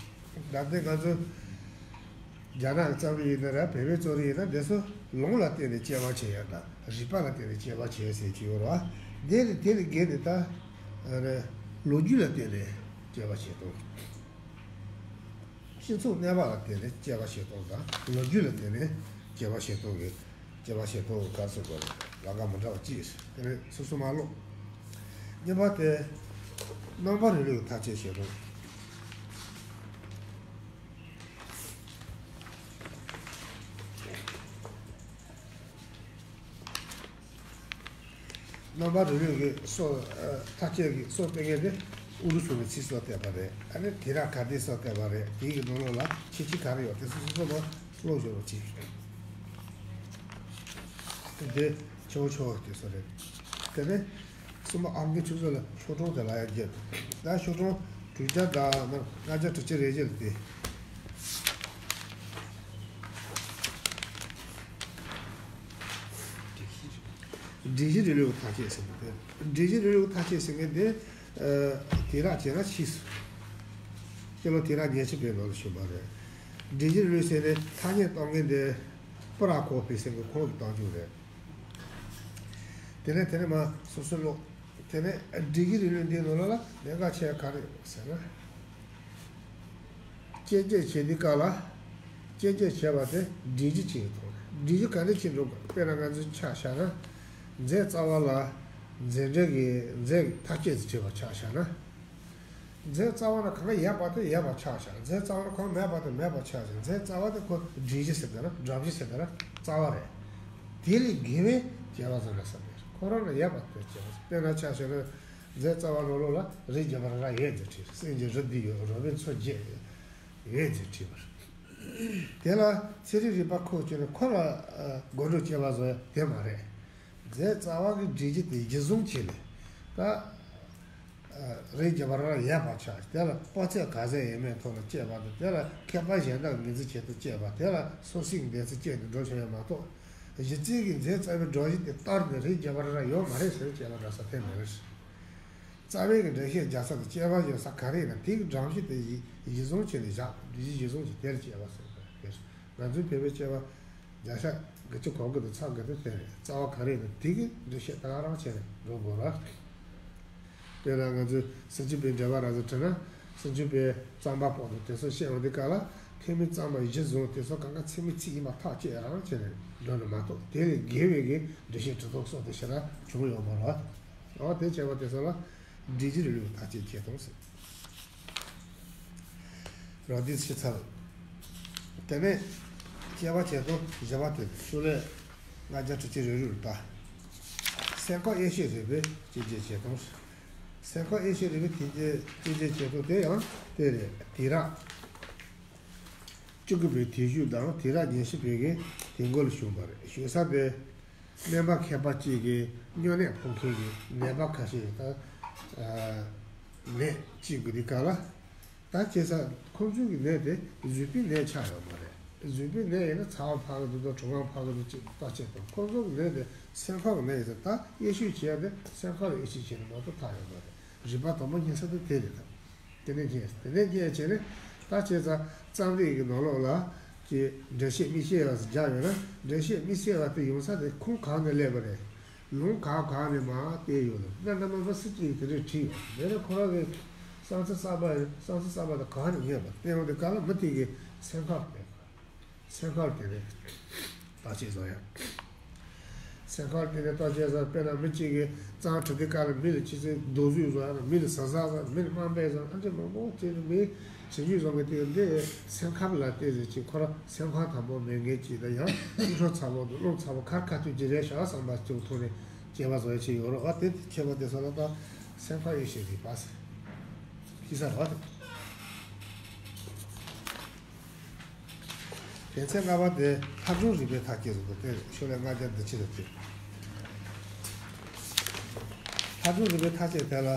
ད་ལྟ་ང་ཚོ་རྒྱ་ནག་གི་རྩོམ་རིག་ཡིན་ན་ར་བོད་པའི་རྩོམ་རིག་ཡིན་ན་དེ་ཚོ་ལུང་ལ་བརྟེན་ནས་དཔྱད་པ་བྱེད་ཡ་དང་རིག་པ་ལ་བརྟེན་ནས་དཔྱད་པ་བྱེད་ཡ་ཟེར་གྱི་ཡོད་རེད་བ། དེ་ནི་དེ་ནི་བརྒལ་ནས་ད་ལོ་རྒྱུས་ལ་བརྟེན་ནས་དཔྱད་པ་བྱེད་སྟངས། སྤྱི་ཚོགས་གནས་བབ་ལ་བརྟེན་ནས་དཔྱད་པ་བྱེད་སྟངས་དང་ལོ་རྒྱུས་ལ་བརྟེན་ནས་དཔྱད་པ་བྱེད་སྟངས་ཀྱི་དཔྱད་པ་བྱེད་སྟངས་ཀྱི་སྐབས་སུ་གོ་ལ་ལ་ཀ་མི་འདྲ་བ་གཅིག་རེད། དེ་ནས་སོ་སོ་མ་ཀློག་གཉིས་པ་དེ་རྣམ་པ་རིང་ལུགས་ཀྱི་ཐག་གཅོད་བྱེད་སྟངས། རྣམ་པ་རིང་ལུགས་ཀྱི་སྲོལ་ཐག་གཅོད་ཀྱི་སྲོལ་སྤེལ་མཁན་དེ་ཨུ་རུ་སུ་ནས་ཚིག་སྲོལ་བཏོད་པ་རེད། ཨ་ནི་དེང་རབས་ག་དེ་སྲོལ་བཏོད་པ་རེད། དེའི་གི་ནང་ལོགས་ལ་ཁྱད་ཆོས་ག་རེ་ཡོད་དེ་སོ་སོ་སོ་མ་ཀློག་ཞོར་བ་གཅིག་དེ་ཆེ་བོ་ཆེ་བོ་དེ་ཚོ་རེད། དེ་ནས་གསུམ་པ་ཨང་ཀི་ཆུ་ཚོད་ལ་ཤོག་གྲངས་དེ་ལ་ཡང་བརྒྱབ། ད་ཤོག་གྲངས་དྲུག་བརྒྱ་དང་ལྔ་བརྒྱ་དྲུག་ཅུ་རེ་བརྒྱད་ལ་བལྟས། སྒྲིག་གཞི་རིང་ལུགས་ཀྱི་ཐག་གཅོད་ཟེར་ནས་དེ། སྒྲིག་གཞི་རིང་ལུགས་ཀྱི་ཐག་གཅོད་ཟེར་མཁན་དེ། དེང་རབས་བྱས་ན་ཕྱིས་སུ། སྤྱི་ལོ་དེང་རབས་ཉེར་གཅིག་པའི་ནང་ལ་བྱུང་བ་རེད། སྒྲིག་གཞི་རིང་ལུགས་ཟེར་ནས་ཐ་སྙད་གཏོང་མཁན་དེ། པུ་ར་ཀོ་ཕི་ཟེར་མཁན་ཁོང་གིས་གཏོང་རྒྱུ་རེད། དེ་ནས་དེ་ནས་མ་སོ་སོ་ཀློག་དེ་ནས་སྒྲིག་གཞི་རིང་ལུགས་འདིའི་ནང་ལོགས་ལ་གནད་འགག་ཆེ་བ་ག་རེ་ཡོད་ཟེར་ན། དཔྱད་བརྗོད་བྱེད་དུས་སྐབས་ལ། དཔྱད་བརྗོད་བྱས་པ་དེ་སྒྲིག་གཞི་ཅིག་ཐོག་ནས་སྒྲིག་གཞི་ག་འདྲ་ཅིག་འགྲོ་དགོས། དཔེར་ན་ང་ཚོས་ཆ་བཞག་ན། མཛོད་རྩ་བ་ལ་མཛོད་འགྲེལ་གྱི་མཛོད་ཀྱི་ཐག་གཅོད་ཅིག་བྱས་པ་ཆ་བཞག་ན། མཛོད་རྩ་བ་ན་གང་ཡོད་པ་དེ་ཡོད་པ་ཆ་བཞག་མཛོད་རྩ་བ་ན་གང་མེད་པ་དེ་མེད་པ་ཆ་བཞག་མཛོད་རྩ་བ་དེ་ཁོ་སྒྲིག་གཞི་ཟེར་དེ་ར་སྒྲོམ་གཞི་ཟེར་དེ་ར་རྩ་བ་རེད། དེ་ལས་བརྒལ་བའི་དཔྱད་པ་ཟེར་ན་ཟེར་མེད། ཁོ་རང་ལ་ཡོད་པ་དེ་དཔྱད་པ་ཟེར། དཔེར་ན་ཆ་བཞག་ན། མཛོད་རྩ་བ་ནང་ལོགས་ལ་རི་རྒྱལ་བ་ར་ཡོད་ཅེས་བྲིས། སེང་གེ་རི་འདི་ཡོད། རོ་བན་ཚོ་བརྒྱད་ཡོད་ཅེས་བྲིས་པ་རེད། དེ་ལ་ཚན་རིག་རིག་པ་ཁོ་ཚོས་ནི་ཁོ་ལ་དགོད་བྲོ་སྐྱེ་བ་བཟོ་ཡ་དེ་མ་རེད། མཛོད་རྩ་བ་གི་སྒྲིག་གཞི་དེ་གཞི་བཟུང་བྱས་ནས་ད་རི་རྒྱལ་བ་ར་ཡོད་པ་ཆགས། དེ་ལ་དཔག་ཚད་ག་ཚད་ཡོད་མེད་ཐོག་ལ་དཔྱད་པ་དང་། དེ་ལ་མཁས་པ་གཞན་དག་ངོས་འཛིན་བྱེད་དུ་དཔྱད་པ། དེ་ལ་སོ་སོའི་འདོད་ཚུལ་བསྐྱེད་ནས་འགྲོ་བྱུང་ཡ་མ་གཏོགས། གཞི་རྩའི་གི་མཛོད་རྩ་བའི་སྒྲོམ་གཞི་དེ་བསྟར་ནས་རི་རྒྱལ་བ་ར་ཡོད་མ་རེད་ཟེར་དཔྱད་པ་འགྲོ་ས་དེ་མེད་རེད། རྩ་བའི་གི་འགྲེལ་བཤད་རྒྱག་ས་དང་དཔྱད་པ་བྱེད་ས་ག་རེ་ཡིན་ན་དེ་གི་སྒྲོམ་གཞི་དེ་གཞི་གཞི་བཟུང་བྱས་ནས་བཞག་སྒྲོམ་གཞི་གཞི་བཟུང་བྱས་དེར་དཔྱད་པ་ཟེར་བ་དེ་རེད། ང་ཚོའི་བོད་པའི་དཔྱད་པ་བརྒྱ་ཆ་དགུ་བཅུ་གོ་དགུ་དང་ཚ་དགུ་དེ་དེ་རེད། རྩ་བ་ག་རེ་ཡིན་ན་དེ་གི་འགྲེལ་བཤད་ད་ག་རང་བྱས་ནས་འགྲོ་དགོས་ར། དེ་ལ་ང་ཚོས་སྲིན་བྱུས་པའི་འགྲེལ་པ་ར་ཟེར་བྲིས་ན། སྲིན་བྱུས་པའི་རྩོམ་པ་པོ་དང་དེ་ཚོ་བཤད་འོང་དུས་སྐབས་ལ་ཐེག་དམན་རྩོམ་པ་གཞི་བཟུང་དེ་ཚོ་གང་ག་ཚིག་མི་ཚིག་ཡིན་པ་ཐག་བཅད་རང་བྱས་ནས་འགྲོ་ནི་མ་གཏོགས་དེ་ལས་བརྒལ་བའི་གི་འགྲེལ་བཤད་གྲུབ་ཐོབ་སོགས་དེ་ཞེ་དྲག་བྱུང་ཡོད་མ་རེད། འོ་དེ་བྱས་པ་དེ་ཚོ་ལ་འགྲེལ་གཞི་རིང་ལུགས་ཐག་བཅད་བྱེད་སྟངས་ཟེར། རོ་དིས་ཤི་ཚར། དེ་ནས་དཔྱད་པ་བྱེད་སྟངས་བཞི་པ་དེ་ཤུགས་ལས་ལྔ་བརྒྱ་དྲུག་ཅུ་རེ་དྲུག་ལ་ད། སེམས་ཁམས་དབྱེ་གཞི་རིག་པའི་དཔྱད་བརྗོད་བྱེད་སྟངས། སེམས་ཁམས་དབྱེ་གཞི་རིག་པའི་དཔྱད་བརྗོད་དཔྱད་བརྗོད་བྱེད་སྟངས་དེ་ཡང་དེ་རེད། དུས་རབས་བཅུ་དགུ་པའི་དུས་གཞུང་དང་དུས་རབས་ཉི་ཤུ་པའི་གི་དུས་འགོ་ལ་བྱུང་བ་རེད། བྱུང་ས་དེ། སྨན་པ་མཁས་པ་གཅིག་གིས་སྨྱོ་ནད་ཕོག་མཁན་གྱི་ནད་པ་ཁ་ཤས་དང་། ནད་བཅོས་དགོས་དུས་སྐབས་ལ། ད་བྱས་ཙང་ཁོང་ཚོའི་གི་ནད་དེ་གཟུགས་པོའི་ནད་ཆགས་ཡོད་མ་རེད། གཟུགས་པོའི་ནད་ཡིན་ན་ཚ་བ་འཕར་གི་འདུག་དང་གྲང་བ་འཕར་གི་འདུག་ཅེས་ལྟ་བྱེད་དང་། ཁོང་ཚོའི་གི་ནད་དེ་སེམས་ཁམས་ཀྱི་ནད་ཡིན་ཙང་ད་དབྱེ་ཞིབ་བྱེད་ཡ་དེ་སེམས་ཁམས་ལ་དབྱེ་ཞིབ་བྱས་ནས་མ་གཏོགས་ཐབས་ཡོད་མ་རེད། རིག་པ་དང་པོ་རྙེད་ས་དེ་དེ་རེད་ད། དེ་ནས་རྙེད། དེ་ནས་རྙེད་བྱས་ནས་ད་བྱས་ཙང་རྩོམ་རིག་གི་ནང་ལོགས་ལ་ཀྱི་འགྲེལ་བཤད་དམིགས་བསལ་བ་ཞིག་སྦྱར་ཡོད་ན། འགྲེལ་བཤད་དམིགས་བསལ་བ་དེ་ཡོང་ས་དེ་ཁུངས་གང་ནས་སླེབས་པ་རེད། ལུང་གང་གང་ནས་མར་བལྟས་ཡོད་ལ། གནའ་སྔ་མོ་པ་སུ་གཅིག་གིས་དེ་འདྲས་བྲིས་ཡོད། དེ་ནས་ཁོ་རང་གི་བསམ་ཚུལ་གསར་པ་བསམ་ཚུལ་གསར་པ་དེ་གང་ནས་རྙེད་པ་དེ་ཡོང་དུས་སྐབས་ལ་མི་དེ་གི་སེམས་ཁམས་དེ། སེམས་ཁམས་དེ་ནས་བརྟག་དཔྱད་བཟོ་ཡ། སེམས་ཁམས་དེ་ནས་བརྟག་དཔྱད་བཟོ་ཡ། དཔེར་ན་མི་གཅིག་གིས་རྩོམ་འབྲི་དུས་སྐབས་ལ་མི་ལ་ཅི་ཚེ་རྡོག་བཟོས་བཟོ་ཡ་དང་། མི་ལ་ཟ་ཟ་བཟོ་ཡ། མི་ལ་དམའ་འབེབས་བཟོ་ཡ། ཨ་འདྲས་མང་པོ་བྱས་ནས་མི་བྱེད་རྒྱུ་བཟོ་གི་དེ་འདི་སེམས་ཁམས་ལ་བལྟས་ཟེར་ཅིག་ཁོ་རང་སེམས་ཁམས་དང་པོ་མེད་མཁན་ཅིག་དང་། ཡང་སེམས་ཁམས་ཚ་པོ་དང་རླུང་ཚ་པོ་ག་རེ་ག་དུས་ཀྱི་རེད་ཤག་བསམ་པ་ཅིག་ཐོག་ནས་དཔྱད་པ་བཟོ་ཡ་ཅིག་ཡོད་རེད། ཨ་དེ་ཁྱད་པར་དེ་ཚོ་ལ་ད་སེམས་ཁམས་དབྱེ་ཞིབ་རིག་པ་ཟེར། ཤེས་ས་རེད་བ། དེ། དེ་ཚེ་ལྔ་པ་དེ་ལྷ་སྒྲུང་རིག་པའི་མཐའ་དཔྱད་བཟོ་འདུག་དེ་ཤོ་ལས་ལྔ་བརྒྱ་འདི་ཕྱི་ལ་དེ། ལྷ་སྒྲུང་རིག་པའི་མཐའ་དཔྱད་དེ་ལ་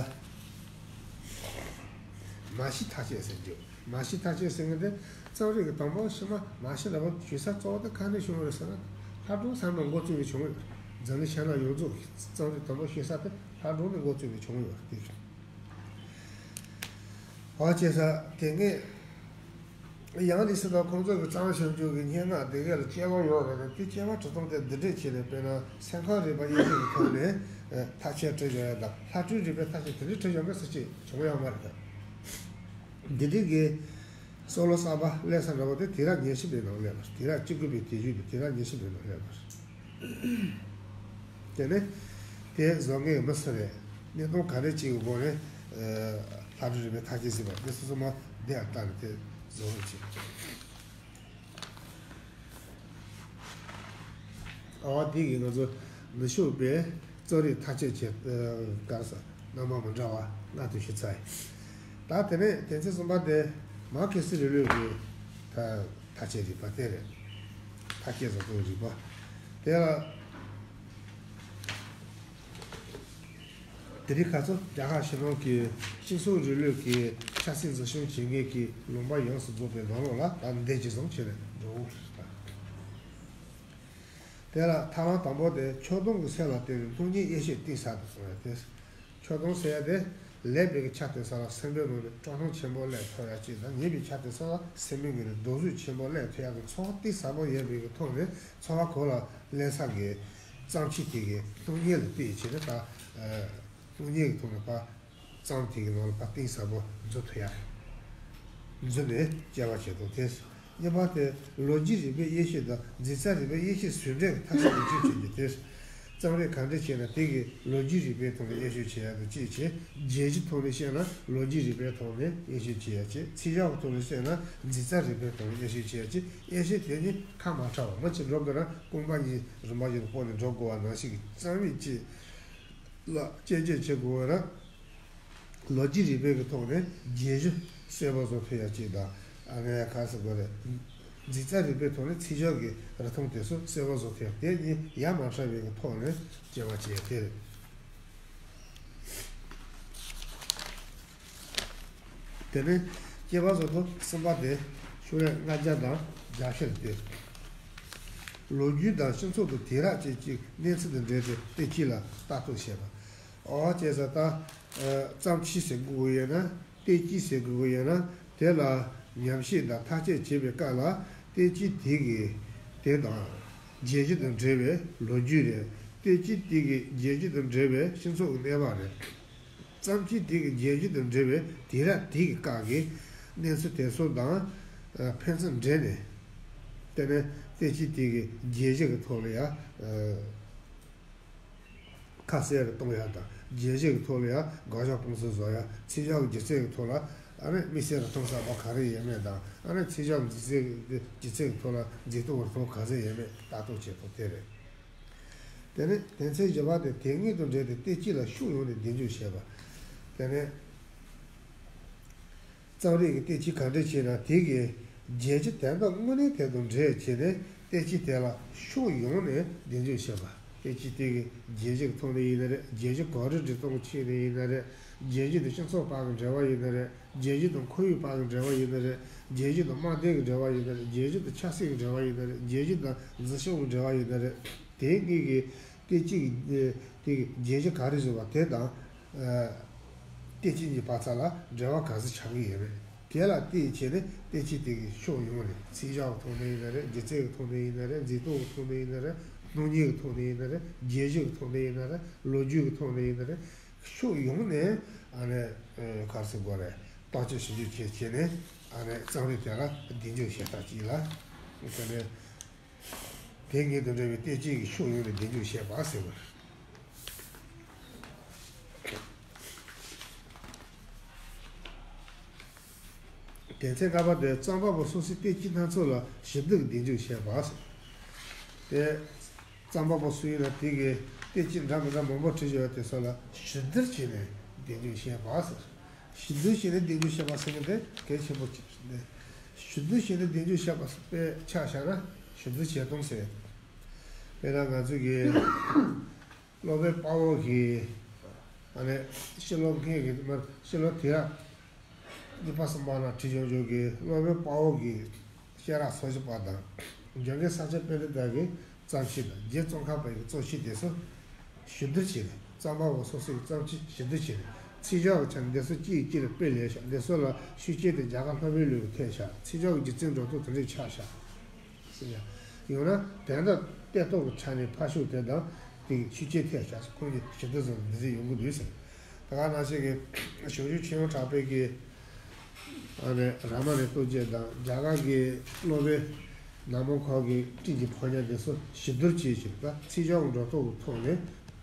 མ་ཤི་མཐའ་དཔྱད་ཟེར་རྒྱུ། མ་ཤི་མཐའ་དཔྱད་ཟེར་མཁན་དེ་རྩོམ་རིག་གི་དང་པོ་ཕྱི་མ་མ་ཤི་ལ་བ་ཞུ་ས་གཙོ་བོ་དེ་ག་ནས་བྱུང་བ་རེད་ཟེར་ན། ལྷ་སྒྲུང་ཚང་མ་འགོ་བཙུགས་ནས་བྱུང་ཡོད། འཛམ་གླིང་ཤར་ནུབ་ཡོངས་རྫོགས་ཀྱི་རྩོམ་རིག་དང་པོ་ཤེས་ས་དེ་ལྷ་སྒྲུང་ནས་འགོ་བཙུགས་ནས་བྱུང་ཡོད་དེ། ཧོ་བྱས་ས་དེ་ངས། ཡང་ལི་སི་དང་ཁོང་ཚོ་གི་གཙང་ཞབས་ཞུ་གི་སྙན་ངག་དེ་ག་ལ་དཔྱད་པ་ཡོད་རེད་དེ། དཔྱད་པ་གྲུབ་སྟངས་དེ་འདི་འདྲས་བྱས་ནས། དཔེར་ན་སེམས་ཁམས་རིག་པ་དབྱེ་ཞིབ་ཀྱི་ཐོག་ནས་མཐའ་དཔྱད་བྲིས་ཡོད་ཡ་དང་། ལྷ་སྒྲུང་རིག་པའི་མཐའ་དཔྱད་དེ་འདྲས་བྲིས་ཡོད་མཁན་སུ་གཅིག་བྱུང་ཡོད་མ་རེད་དེ། འདི་འདྲས་ཀྱི་སྲོལ་ལོ་གསར་པ་སླེབས་ས་འདྲ་པོ་དེ་དུས་རབས་ཉི་ཤུ་པའི་ནང་སླེབས་པ་རེད། དུས་རབས་བཅུ་དགུ་པའི་དུས་མཇུག་པའི་དུས་རབས་ཉི་ཤུ་པའི་ནང་སླེབས་པ་རེད། དེ་ནས་དེ་བཟོ་མཁན་མི་སུ་རེད། གནད་དོན་ག་རེ་གཅིག་གི་སྒོ་ནས་ལྷ་སྒྲུང་རིག་པའི་མཐའ་དཔྱད་ཟེར་བ་དེ་སོ་སོ་མ་བསྡད་ལྟ་ནས་དེ་བཟོ་རོགས་བྱེད། ཨ་བ་འདི་གིས་ང་ཚོ་ནུབ་ཕྱོགས་པའི་རྩོམ་རིག་མཐའ་དཔྱད་བྱེད་སྐབས་སུ་རྣམ་པ་མི་འདྲ་བ་ལྔ་དེ་ཞུས་ཚར་ཡིན། ད་དེ་ནས་དོན་ཚན་གསུམ་པ་དེ་མར་ཁེ་སི་རིང་ལུགས་ཀྱི་མཐའ་དཔྱད་རིག་པ་དེ་རེད། མཐའ་དཔྱད་བཟོ་སྟངས་རིག་པ་དེ་ལ། དེ་རིང་ཁ་སང་རྒྱ་གར་ཕྱི་ནང་གི་སྤྱི་ཚོགས་རིང་ལུགས་ཀྱི་ཆབ་སྲིད་འཛིན་སྐྱོང་བྱེད་མཁན་གྱི་ལུང་པ་ཡོངས་སུ་རྫོགས་པའི་ནང་ལོགས་ལ་ད་འདི་ཇི་བཟུང་བྱས་ནས་འགྲོ་འོང་། དེ་ལ་ཐབས་ལམ་དང་པོ་དེ་ཆགས་སྡང་གི་སེམས་ལ་བརྟེན་ནས་སྣང་བརྙན་དབྱེ་ཞིབ་གཏིང་ཟབ་ཏུ་སོང་བ་དེ། ཆགས་སྡང་ཟེར་ཡ་དེ་ལེགས་པའི་ཆ་དེ་ཚོ་ལ་སེམས་པའི་ནང་ནས་སྤྲོ་སྣང་ཆེན་པོ་སླེབས་ཐུབ་ཡ་གཅིག་དང་། ཉེས་པའི་ཆ་དེ་ཚོ་ལ་སེམས་པའི་ངོས་ནས་རྡོག་རྫིས་ཆེན་པོ་སླེབས་ཐུབ་ཡ་དང་། ཚོར་བ་གཏིང་ཟབ་པོ་ཡོད་པའི་གི་ཐོག་ནས་ཚོར་བ་གོ་ལ་ལེན་ས་གི་བརྩམས་ཆོས་དེ་གི་སྣང་བརྙན་ལ་བལྟས་བྱས་ནས་ད། སྣང་བརྙན་གྱི་ཐོག་ནས་ཕར་བརྩམས་དེ་གི་ནང་ལ་ཕར་གཏིང་ཟབ་པོ་འཛུལ་ཐུབ་ཡ། འཛུལ་ནས་དཔྱད་པ་བྱེད་དོ་དེ། གཉིས་པ་དེ་ལོ་རྒྱུས་རིག་པའི་དབྱེ་ཞིབ་དང་། འཛིན་རྩ་རིག་པའི་དབྱེ་ཞིབ་ཟུང་འབྲེལ་གྱི་ཐབས་ཤེས་ཀྱི་རྒྱུ་བྱེད་རྒྱུ་དེ། རྩོམ་རིག་གང་འདྲ་བྱས་ན་དེ་གི་ལོ་རྒྱུས་རིག་པའི་ཐོག་ནས་དབྱེ་ཞིབ་བྱེད་ཡ་དང་གཅིག་བྱས། རྒྱན་གཞི་ཐོག་ནས་བཤད་ན་ལོ་རྒྱུས་རིག་པའི་ཐོག་ནས་དབྱེ་ཞིབ་བྱེད་ཡ་གཅིག། ཚིག་གཞག་གི་ཐོག་ནས་བཤད་ན་འཛིན་རྩ་རིག་པའི་ཐོག་ནས་དབྱེ་ཞིབ་བྱེད་ཡ་གཅིག། དབྱེ་ཞིབ་དེ་གཉིས་ཁ་མ་བྲལ་བ། མི་གཅིག་འགྲོ་དགོས་ན་རྐང་པ་གཉིས་རིམ་པ་བཞིན་དུ་སྤོས་ནས་འགྲོ་དགོས་པ་ནང་བཞིན་གྱི་རྩོམ་རིག་གཅིག་ལ་དཔྱད་བརྗོད་བྱེད་དགོས་པ་ན། ལོ་རྒྱུས་རིག་པའི་གི་ཐོག་ནས་རྒྱན་གཞི་གསལ་པོ་བཟོ་ཐུབ་ཡ་གཅིག་དང་། ཨ་ནི་ག་རེ་ཟེར་དགོས་རེད། འཛིན་རྩ་རིག་པའི་ཐོག་ནས་ཚིག་གཞག་གི་རིགས་མཐུན་དེ་ཚོ་གསལ་པོ་བཟོ་ཐུབ་ཡ། དེ་གཉིས་ཡ་མ་བྲལ་བའི་གི་ཐོག་ནས་དཔྱད་པ་བྱེད་ཡ་དེ་རེད། དེ་ནས་དཔྱད་པ་བཟོ་ཐབས་གསུམ་པ་དེ་ཤོ་ལོ་ཀ་ལྔ་བརྒྱ་དང་བརྒྱད་ཅུ་དེ། ལོ་རྒྱུས་དང་སྤྱི་ཚོགས་དང་དུས་རབས་ཅན་གྱི་གནས་ཚུལ་དང་འབྲེལ་ཏེ་དེ་གཅིག་ལ་ལྟ་རྟོག་བྱེད་པ། འོ་བྱས་ཙང་ད་ ཙམ་ཕྱིས་ཟེར་དགོས་ཀྱི་ཡོད་ན། ཏེ་ཅི་ཟེར་དགོས་ཀྱི་ཡོད་ན། དེ་ལ་ཉམས་བཞེས་དང་ཐག་གཅོད་བྱེད་པའི་སྐབས་ལ། ཏེ་ཅི་དེ་གི་དེ་དང་། བརྗོད་གཞི་དང་འབྲེལ་བའི་ལོ་རྒྱུས་རེད། ཏེ་ཅི་དེ་གི་བརྗོད་གཞི་དང་འབྲེལ་བའི་སྤྱི་ཚོགས་ཀྱི་གནས་བབ་རེད། ཙམ་ཕྱིས་དེ་གི་བརྗོད་གཞི་དང་འབྲེལ་བའི་དུས་རབས་དེ་གི་སྐབས་ཀྱི་གནས་ཚུལ་དེ་ཚོ་དང་། ཕན་ཚུན་འབྲེལ་ནས། དེ་ནས་ཏེ་ཅི་དེ་གི་བརྗོད་གཞི་གི་ཐོག་ལ་ཡང་། ཁ་གསལ་རུ་གཏོང་ཡག་དང་། བརྗོད་གཞི་གི་ཐོག་ལ་ཡང་དགག་བཞག་སྤོང་ཚུལ་བཟོ་ཡག་ཚིག་བཞག་གི་སྒྱུ་རྩལ་གི་ཐོག་ལ་ཨ་ནི་དམིགས་བསལ་རུ་གཏོང་ས་བ་ག་རེ་ཡོད་མེད་དང་། ཨ་ནི་ཚིག་བཞག་གི་སྒྱུ་རྩལ་གི་སྒྱུ་རྩལ་གི་ཐོག་ལ་མཛེས་སྡུག་རུ་གཏོང་ག་ཚོད་ཡོད་མེད་ལྟ་རྟོག་བྱེད་ཐུབ་དེ་རེད། དེ་ནས་དོན་ཚན་བཞི་པ་དེ་དེ་སྔོན་དང་འབྲེལ་ཏེ་ཏེ་ཅི་ལ་ཤུགས་ཡོངས་ནས་གདེང་འཇོག་བྱེད་པ། དེ་ནས། རྩོམ་རིག་གི་ཏེ་ཅི་གང་འདྲ་བྱས་ན་དེ་གི་བརྗོད་གཞི་དོན་དག་དངོས་གནས་དེ་དང་འབྲེལ་བྱས་ནས་ཏེ་ཅི་དེ་ལ་ཤུགས་ཡོངས་ནས་གདེང་འཇོག་བྱེད་པ། ཏེ་ཅི་དེ་གི་བརྗོད་གཞི་གི་ཐོག་ནས་ཡིན་ན་རེད། བརྗོད་གཞི་གོ་རིམ་སྒྲིག་སྟངས་ཀྱི་ཆེད་ནས་ཡིན་ན་རེད། བརྗོད་གཞི་དང་སྤྱི་ཚོགས་བར་གྱི་འབྲེལ་བ་ཡིན་ན་རེད། བརྗོད་གཞི་དང་ཁོར་ཡུག་བར་གྱི་འབྲེལ་བ་ཡིན་ན་རེད། བརྗོད་གཞི་དང་དམངས་དོན་གྱི་འབྲེལ་བ་ཡིན་ན་རེད། བརྗོད་གཞི་དང་ཆབ་སྲིད་ཀྱི་འབྲེལ་བ་ཡིན་ན་རེད། བརྗོད་གཞི་དང་འཛིན་སྐྱོང་གི་འབྲེལ་བ་ཡིན་ན་རེད། དེ་གཉིས་ཀྱི་ཏེ་ཅི་གི་དེ་གི་བརྗོད་གཞི་ག་རེ་བཟོས་པ་དེ་དང་། ཏེ་ཅི་གཉིས་བར་ཐག་ལ་འབྲེལ་བ་ག་ཚོད་ཆགས་ཀྱི་ཡོད་མེད། དེ་ལ་བལྟས་བྱས་ནས་ཏེ་ཅི་དེ་གི་ཕྱོགས་ཡོངས་ནས་ཚིག་བཞག་གི་ཐོག་ནས་ཡིན་ན་རེད། སྒྱུ་རྩལ་གི་ཐོག་ནས་ཡིན་ན་རེད། མཛེས་སྡུག་གི་ཐོག་ནས་ཡིན་ན་རེད། སྣང་བརྙན་གི་ཐོག་ནས་ཡིན་ན་རེད། བརྗོད་གཞི་གི་ཐོག་ནས་ཡིན་ན་རེད། ལོ་རྒྱུས་གི་ཐོག་ནས་ཡིན་ན་རེད། ཕྱོགས་ཡོངས་ནས་ཨ་ནི་ག་རེ་ཟེར་དགོས་རེད། བརྟག་དཔྱད་ཞིབ་འཇུག་བྱས་བྱས་ནས་ཨ་ནི་རྩོམ་རིག་དེ་ལ་གདེང་འཇོག་བྱེད་སྟངས་གཅིག་ལ། དེ་ནས། དེ་གཉིས་དང་འབྲེལ་བའི་ཏེ་ཅི་གི་ཤུགས་ཡོངས་ནས་གདེང་འཇོག་བྱེད་པ་ཟེར་བ་རེད། དོན་ཚན་ལྔ་པ་དེ་རྩོམ་པ་པོ་སོ་སོའི་ཏེ་ཅི་སྣ་ཚོགས་ལ་ཞིབ་བསྡུར་གདེང་འཇོག་བྱེད་པ་ཟེར། དེ་རྩོམ་པ་པོ་སུ་ཡིན་ན་དེ་གི་ཏེ་ཅི་འདྲ་མི་འདྲ་མང་པོ་བྲིས་ཡོད་དེ་ཚོ་ལ་ཞིབ་བསྡུར་བྱས་ནས་གདེང་འཇོག་བྱེད་པ་ཟེར། ཞིབ་བསྡུར་བྱས་ནས་གདེང་འཇོག་བྱེད་པ་ཟེར་མཁན་དེ་གལ་ཆེན་པོ་ཅིག་རེད། ཞིབ་བསྡུར་བྱས་ནས་གདེང་འཇོག་བྱེད་པ་དཔེ་ཆ་བཞག་ན་ཞིབ་བསྡུར་བྱེད་སྟངས་ཟེར། དཔེར་ན་ང་ཚོ་གི་སློབ་དཔོན་དཔའ་བོ་གི་ཨ་ནི་ཕྱི་ལོ་སྔོན་གྱི་མར་ཕྱི་ལོ་དུས་རབས་གཉིས་པ་གསུམ་པ་ནང་བྲིས་ཡོད་ཡོད་ཀྱི་སློབ་དཔོན་དཔའ་བོ་གི་སྐྱེས་རབས་སོ་བཞི་པ་དང་། འཇམ་མགོན་ས་སྐྱ་པཎྜི་ཏ་གི་བརྩམས་ཆོས་དང་རྒྱའི་རྩོམ་ཁང་པ་ཡི་རྩོམ་ཆོས་དེ་ཚོ་ཞིབ་བསྡུར་བྱས་ནས། རྩོམ་པ་པོ་སོ་སོའི་བརྩམས་ཆོས་ཞིབ་བསྡུར་བྱས་ནས། ཚིག་བཞག་གི་ཆ་ནས་འདི་ཚོ་གཅིག་གིས་གཅིག་ལ་དཔེ་ལེན་ཤག་འདི་ཚོ་ལ་ཤུགས་རྐྱེན་དེ་རྒྱ་གར་སློབ་དཔོན་ལུགས་ཀྱི་ཐེབས་ཤག་ཚིག་བཞག་གི་སྒྱུ་རྩལ་འགྲོ་སྟངས་དེ་འདྲས་ཆགས་ཤག་ཟེར་ཡ། ཡང་ན་དོན་དག་དེ་ཐོག་གི་ཆ་ནས་ཕར་ཕྱོགས་དེ་དང་དེ་གི་ཤུགས་རྐྱེན་ཐེབས་ཤག་ཁོང་གི་ཞིབ་བསྡུར་ཚོ་འདི་འདྲས་ཡོང་གི་འདུག་ཟེར། ད་ག་ནང་བཞིན་གྱི་ཞབས་ཞུ་ཆོས་དབྱིངས་གྲགས་པའི་གི་ཨ་ནི་རཱ་མ་ཎའི་རྟོགས་བརྗོད་དང་རྒྱ་གར་གྱི་སློབ་དཔོན་ནག་མོ་ཁོག་གི་སྤྲིན་གྱི་ཕོ་ཉ་དེ་ཚོ་ཞིབ་བསྡུར་བྱས་ཤིང་། ད་ཚིག་བཞག་འགྲོ་སྟངས་ཀྱི་ཐོག་ནས་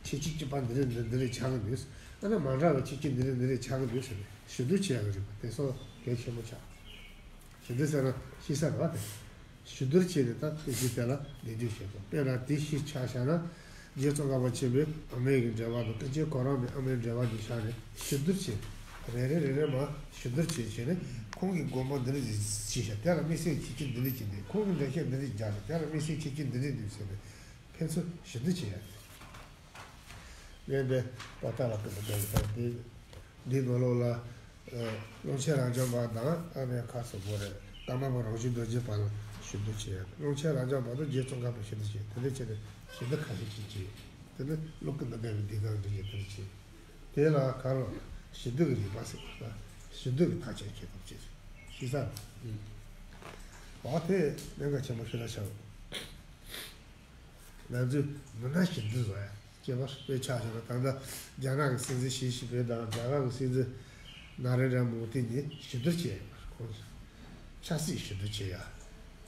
ཁྱད་ཆོས་གཅིག་པ་འདི་རེད། འདི་འདི་རེད་ཆགས་ཀྱི་འདུག་ཨ་ནི་མ་འདྲ་བའི་ཁྱད་ཆོས་འདི་རེད་འདི་རེད་ཆགས་ཀྱི་འདུག་ཟེར་ནས་ཞིབ་བསྡུར་བྱེད་ཡག་གི་རིག་པ་དེ་ཚོ་གལ་ཆེན་པོ་ཆགས། ཞིབ་བསྡུར་ཟེར་ན་ཤེས་ས་རེད་བ། དེ་ཞིབ་བསྡུར་བྱས་ནས་ད་དེ་ཞིག་དེ་ལ་གདེང་འཇོག་བྱེད་དགོས། དཔེར་ན་དེ་ཞིག་ཆ་བཞག་ན། རྗེ་ཙོང་ཁ་པ་ཆེན་པོས་ཨ་མའི་གི་འགྲེལ་པ་དང་། ཀུན་མཁྱེན་གོ་རམས་པས་ཨ་མའི་འགྲེལ་པ་འདི་བཞག་ནས་ཞིབ་བསྡུར་བྱས། རེ་རེ་རེ་རེ་མར་ཞིབ་བསྡུར་བྱས་བྱས་ནས་ཁོང་གི་དགོངས་པ་འདི་འདྲ་ཞིག་བྱས། དེ་ལ་དམིགས་བསལ་ཁྱད་ཆོས་འདི་འདྲ་ཅིག་འདུག་ཁོང་གི་འགྲེལ་བཤད་འདི་འདྲ་ཅིག་རྒྱག་ཤག་དེ་ལ་དམིགས་བསལ་ཁྱད་ཆོས་འདི་འདྲ་འདུག་ཟེར་ནས་ཕན་ཚུན་ཞིབ་བསྡུར་བྱེད་ཡ་རེད། ངས་འདི་པོ་ཏཱ་ལ་སྐུ་ཚེ་བརྟན་པ་འདི་འདི་ནང་ལོགས་ལ། ཨ། ཀློང་ཆེན་རབ་འབྱམས་པ་དང་ཨ་ནི་ག་རེ་ཟེར་དགོས་རེད། ཀརྨ་པ་རང་བྱུང་རྡོ་རྗེ་བར་ལ་ཞིབ་བསྡུར་བྱས། ཀློང་ཆེན་རབ་འབྱམས་པ་དང་རྗེ་ཙོང་ཁ་པས་ཞིབ་བསྡུར་བྱས། དེ་འདྲ་བྱས་ནས་ཞིབ་བསྡུར་ཁ་ཤས་ཤིག་བྱས། དེ་ནི་བློ་ཀུན་ཏུ་དགའ་བའི་ལྡིང་ཁང་འདི་ཉིད་དེར་བྱས། དེ་ལ་ག་རེ་ཞིབ་བསྡུར་གྱི་རིག་པ་ཟེར་བ་དང་། ཞིབ་བསྡུར་གྱི་ཐག་གཅོད་བྱེད་ཐབས་བྱས། ཤེས་ས་རེད། འོ་དེ་གནད་འགག་ཆེན་པོ་ཞིག་ལ་ཆགས། ང་ཚོས་མི་སྣ་ཞིབ་བསྡུར་བཟོ་ཡ། སྐྱེས་པ་དཔེ་ཆ་བཞག་ན་ད་ལྟ་རྒྱ་ནག་གི་སྲིད་འཛིན་ཞི་ཅིན་ཕིང་དང་རྒྱ་གར་གྱི་སྲིད་འཛིན་ནཱ་རེན་དྲ་མོ་དི་གཉིས་ཞིབ་བསྡུར་བྱས་ཡོད་པ་རེད། ཁོང་ཚོས་ཆབ་སྲིད་ཞིབ་བསྡུར་བྱས་ཡ།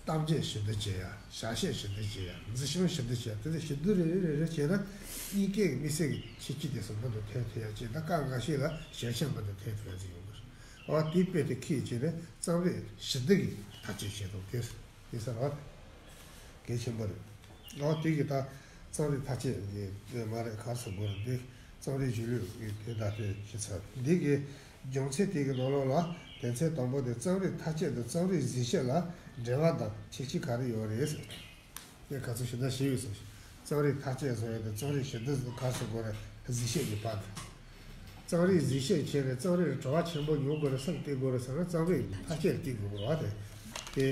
གཏམ་བརྗོད་ཞིབ་བསྡུར་བྱས་ཡ། བྱ་བྱེད་ཞིབ་བསྡུར་བྱས་ཡ། འཛིན་སྐྱོང་ཞིབ་བསྡུར་བྱས་ཡ། དེ་ནས་ཞིབ་བསྡུར་རེ་རེ་རེ་རེ་བྱས་ན་གཉིས་ཀའི་དམིགས་བསལ་གྱི་ཁྱད་ཆོས་དེ་ཚོ་མུ་མཐུད་ཐོན་ཐུབ་ཡ་བྱས། ད་སྐབས་འགའ་ཤས་ལ་ཞལ་ཆེམས་མུ་མཐུད་ཐོན་ཐུབ་ཡ་ཅིག་ཡོང་གི་རེད། འོ་དེའི་དཔེ་དེ་ཁས་བྱས་ནས་རྩོམ་རིག་ཞིབ་བསྡུར་གྱི་ཐག་གཅོད་བྱེད་སྟངས་དེ། དེ་ཟེར་བ་གལ་ཆེན་པོ་རེད། ཨོ་དེ་གི་ད་རྩོམ་རིག་ཐག་གཅོད་ཀྱི་དེ་མ་རེད། ག་རེ་ཟེར་དགོས་རེད། འདི་རྩོམ་རིག་གཞུང་ལུགས་ཀྱི་དེ་ད་དེ་ཞིབ་ཚགས་འདི་གི་སྦྱོང་ཚན་དེ་གི་ནང་ལོགས་ལ་དོན་ཚན་དང་པོ་དེ་རྩོམ་རིག་ཐག་གཅོད་དང་རྩོམ་རིག་གཟིགས་ཞིབ་ལ་འབྲེལ་བ་དང་ཁྱད་ཆོས་ག་རེ་ཡོད་རེད་ཟེར། ངས་ག་ཚོད་ཞུ་ན་ཞུས་ཡོད་སོང་། རྩོམ་རིག་ཐག་གཅོད་བཟོ་ཡ་དང་རྩོམ་རིག་ཞིབ་བསྡུར་ག་རེ་ཟེར་དགོས་རེད། གཟིགས་ཞིབ་ཀྱི་བར་དུ། རྩོམ་རིག་གཟིགས་ཞིབ་བྱས་ནས་རྩོམ་རིག་ལ་བྲོ་བ་ཆེན་པོ་མྱོང་དགོས་རེད། སེམས་གཏད་དགོས་རེད་ཟེར་ན་རྩོམ་རིག་ཐག་གཅོད་ལ་གཏད་དགོས་རེད་བ་དེ། དེ་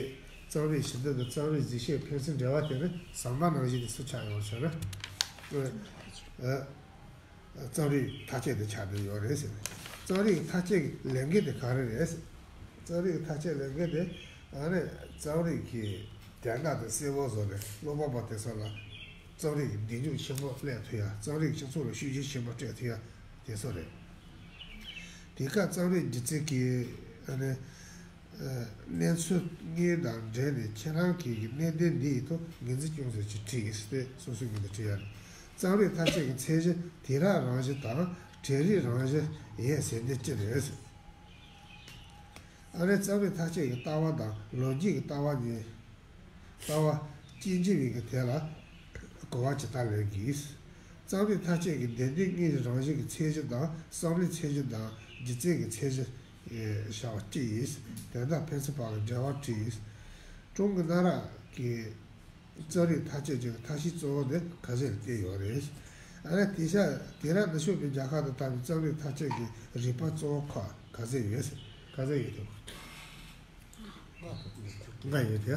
རྩོམ་རིག་ཞིབ་བསྡུར་དང་རྩོམ་རིག་གཟིགས་ཞིབ་ཕན་ཚུན་འབྲེལ་བ་དེ་ནི་ཟམ་པ་ནང་བཞིན་དུ་སུ་ཆགས་ཡོང་ཟེར་ན། ཨ། རྩོམ་རིག་མཐའ་དཔྱད་དེ་ཆགས་བསྡད་ཡོད་རེད་ཟེར། རྩོམ་རིག་མཐའ་དཔྱད་ཀྱི་ལས་འགན་དེ་ག་རེ་རེད་ཟེར། རྩོམ་རིག་མཐའ་དཔྱད་ལས་འགན་དེ་ཨ་ནི་རྩོམ་རིག་གི་དོན་དག་དེ་གསལ་པོ་བཟོ་ནས་ཀློག་པ་པོ་དེ་ཚོ་ལ་རྩོམ་རིག་གི་བདེ་སྡུག་ཆེན་པོ་སླེབས་ཐུབ་ཡ། རྩོམ་རིག་སྤྱི་ཚོགས་ལ་ཤུགས་རྐྱེན་ཆེན་པོ་སྤྲད་ཐུབ་ཡ་དེ་ཚོ་རེད། དེ་སྐབས་རྩོམ་རིག་སྒྱུ་རྩལ་གྱི་ཨ་ནི་གནས་ཚུལ་དངོས་དང་འབྲེལ་ནས་ཁྱེད་རང་གིས་གནད་དོན་འདི་ཡི་ཐོག་ངོས་འཛིན་ཅུང་ཟད་ཅིག་བྲིས་ཏེ་སོ་སོའི་ངོས་ནས་བྲིས་ཡ་རེད། རྩོམ་རིག་མཐའ་དཔྱད་ཀྱི་ཚད་གཞི་དུས་རབས་རང་བཞིན་དང་གྲས་རིམ་རང་བཞིན་ཡིན་ཟེར་འདི་ཅི་རེད། ཨ་ནི་རྩོམ་རིག་མཐའ་དཔྱད་ཀྱི་ལྟ་བ་དང་ལོ་རྒྱུས་ཀྱི་ལྟ་བ་གཉིས། ལྟ་བ་སྐྱོན་བརྗོད་པའི་གི་དེ་ལ་གོ་བ་ཇི་ལྟར་ལེན་དགོས། རྩོམ་རིག་མཐའ་དཔྱད་ཀྱི་བདེན་དོན་དངོས་ཀྱི་རང་བཞིན་གྱི་ཚད་གཞི་དང་བསམ་བློའི་ཚད་གཞི་དང་སྒྱུ་རྩལ་གྱི་ཚད་གཞི་བྱ་བ་སྤྲད་ཡིན། དོན་དག་ཕན་ཚུན་བར་གྱི་འབྲེལ་བ་བྲིས་ཡིན། ཀྲུང་གི་གནའ་རབས་ཀྱི་རྩོམ་རིག་མཐའ་དཔྱད་ཀྱི་ཐབས་ཤེས་གཙོ་བོ་དེ་ག་ཚད་ལ་བལྟས་ཡོད་རེད། ཨ་ནི་དེ་ཤ་དེ་རབས་ནུབ་ཕྱོགས་པའི་རྒྱལ་ཁབ་དང་འདྲ་བའི་རྩོམ་རིག་མཐའ་དཔྱད་ཀྱི་རིག་པ་གཙོ་བོ་ཁག་ག་ཚད་ཡོད་ཟེར། ག་ཚད་ཡོད་དོ། ལྔ་ཡོད་དེ།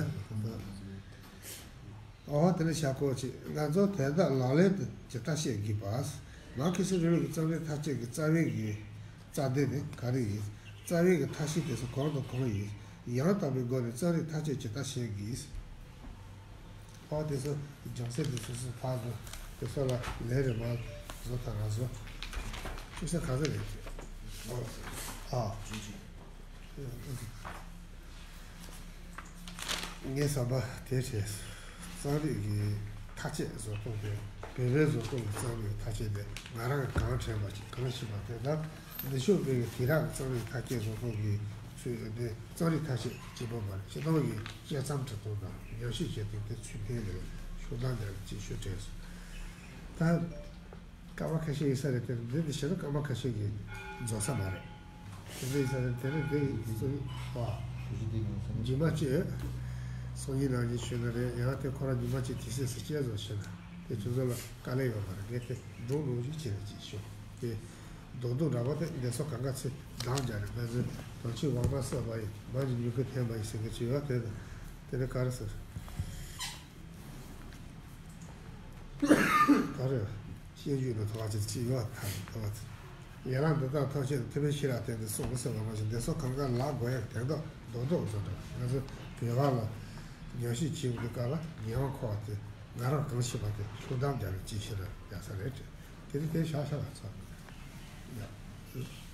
ཨོ་དེ་ནི་བྱ་སྐོར་ཅིག་ང་ཚོ་དོན་དག་ལག་ལེན་དུ་ཇི་ལྟར་བྱེད་དགོས་པ། མར་ཁེ་སི་རིང་ལུགས་ཀྱི་རྩོམ་རིག་མཐའ་དཔྱད་ཀྱི་རྩ་བའི་གི་རྩ་དོན་ནི་ག་རེ་ཡིན། རྩ་བའི་གི་ཐབས་ཤེས་དེ་ཚོ་གང་དང་གང་ཡིན། ཡང་དག་པའི་སྒོ་ནས་རྩོམ་རིག་མཐའ་དཔྱད་ཇི་ལྟར་བྱེད་དགོས། ཨོ་དེ་ཚོ་སྦྱོང་ཚན་དེ་ཚོ་སུ་ཕར་དགོས། དེ་ཚོ་ལ་ལན་རེ་མར་བཟོ་དང་ང་ཚོ་ཅུང་ཟད་ག་ཚོད་རེད། ཨོ་ཨ། ངའི་བསམ་པ་དེ་བྱས། རྩོམ་རིག་གི་མཐའ་དཔྱད་བཟོ་སྟངས་དེ་བོད་པའི་བཟོ་སྟངས་ཀྱི་རྩོམ་རིག་མཐའ་དཔྱད་དེ་ང་རང་གིས་གང་དྲན་པ་ཅིག་གང་ཤེས་པ་དེ་དང་ནུབ་ཕྱོགས་པའི་དུས་རབས་ཀྱི་རྩོམ་རིག་མཐའ་དཔྱད་བཟོ་སྟངས་ཀྱི་ཚུལ་དེ་རྩོམ་རིག་མཐའ་དཔྱད་གཅིག་པོ་མ་རེད། སྤྱིར་བཏང་གི་དཔྱད་རྩོམ་འབྲི་སྟངས་དང་ཉམས་ཞིབ་བྱེད་སྟངས་དེ་ཚུལ་ཕན་ལས་ཤུགས་ལྡན་ལྡན་ཅིག་ཤོད་དྲན་སོང་། ད། སྐར་མ་ཁ་ཤས་ཡིན་ས་རེད་དེ་འདི་འདི་བྱས་ན་སྐར་མ་ཁ་ཤས་ཀྱིས་རྫོགས་ས་མ་རེད། དེ་འདྲ་ཡིན་ས་རེད་དེ་ནི་འདི་ཡིན་ཚུལ་བ། རྗེས་མ་བཅས། སང་ཉིན་གནངས་ཉིན་ཞུས་ན་རེད། ཡང་དེ་ཁོ་རང་ཉི་མ་གཅིག་དུས་ཚོད་སུ་བཅད་བཟོ་བྱས་ན་དེ་ཁྱོད་ཚོ་ལ་དཀའ་ལས་ཡོད་མ་རེད། ངས་དེ་སྒྲུང་ནང་བཞིན་བྱས་ནས་ཅིག་ཞུ། དེ་རྡོག་རྡོག་འདྲ་པོ་དེ་འདི་ཚོ་གང་ག་ཚེ་འདང་རྒྱག་རེད། ང་ཚོས་དོན་ཆེན་དབང་ཐང་གསོས་པ་ཡིན། མ་གི་མྱུ་གུ་འཐེན་པ་ཡིན་ཟེར་མཁན་ཅིག་ཡོད་དེ། དེ་ནི་ག་རེ་ཟེར། ད་རེས་བཤད་རྒྱུད་ནི་ཐོག་ཅིག་ཅིག་ཡོད་ཐལ་ཐོག་ཡན་ལག་འདི་དག་ཐམས་ཅད་ཐུབ་པའི་ཤེས་རབ་བརྟེན་ཏེ་གསུངས་ཟེར་བ་མ་ཞིག་འདི་ཚོ་གང་ག་ལ་དགོས་ཡག་དོན་དག་རྡོག་རྡོག་བཟོ་འདྲ། ང་ཚོ་བོད་པ་ལ་ཉམས་ཞིབ་བྱེད་དགོས་སྐབས་ལ་ཉེ་བ་མཁོ་བ་དེ་ང་རང་གང་ཤེས་པ་དེ་ཤུགས་ལྡན་རྒྱ་རེ་ཅིག་ཤེས་རབ་ཡག་ས་རེད་དྲན། དེ་ནི་དེ་ཤ་ཤ་ལ་ཚོ་ཡ།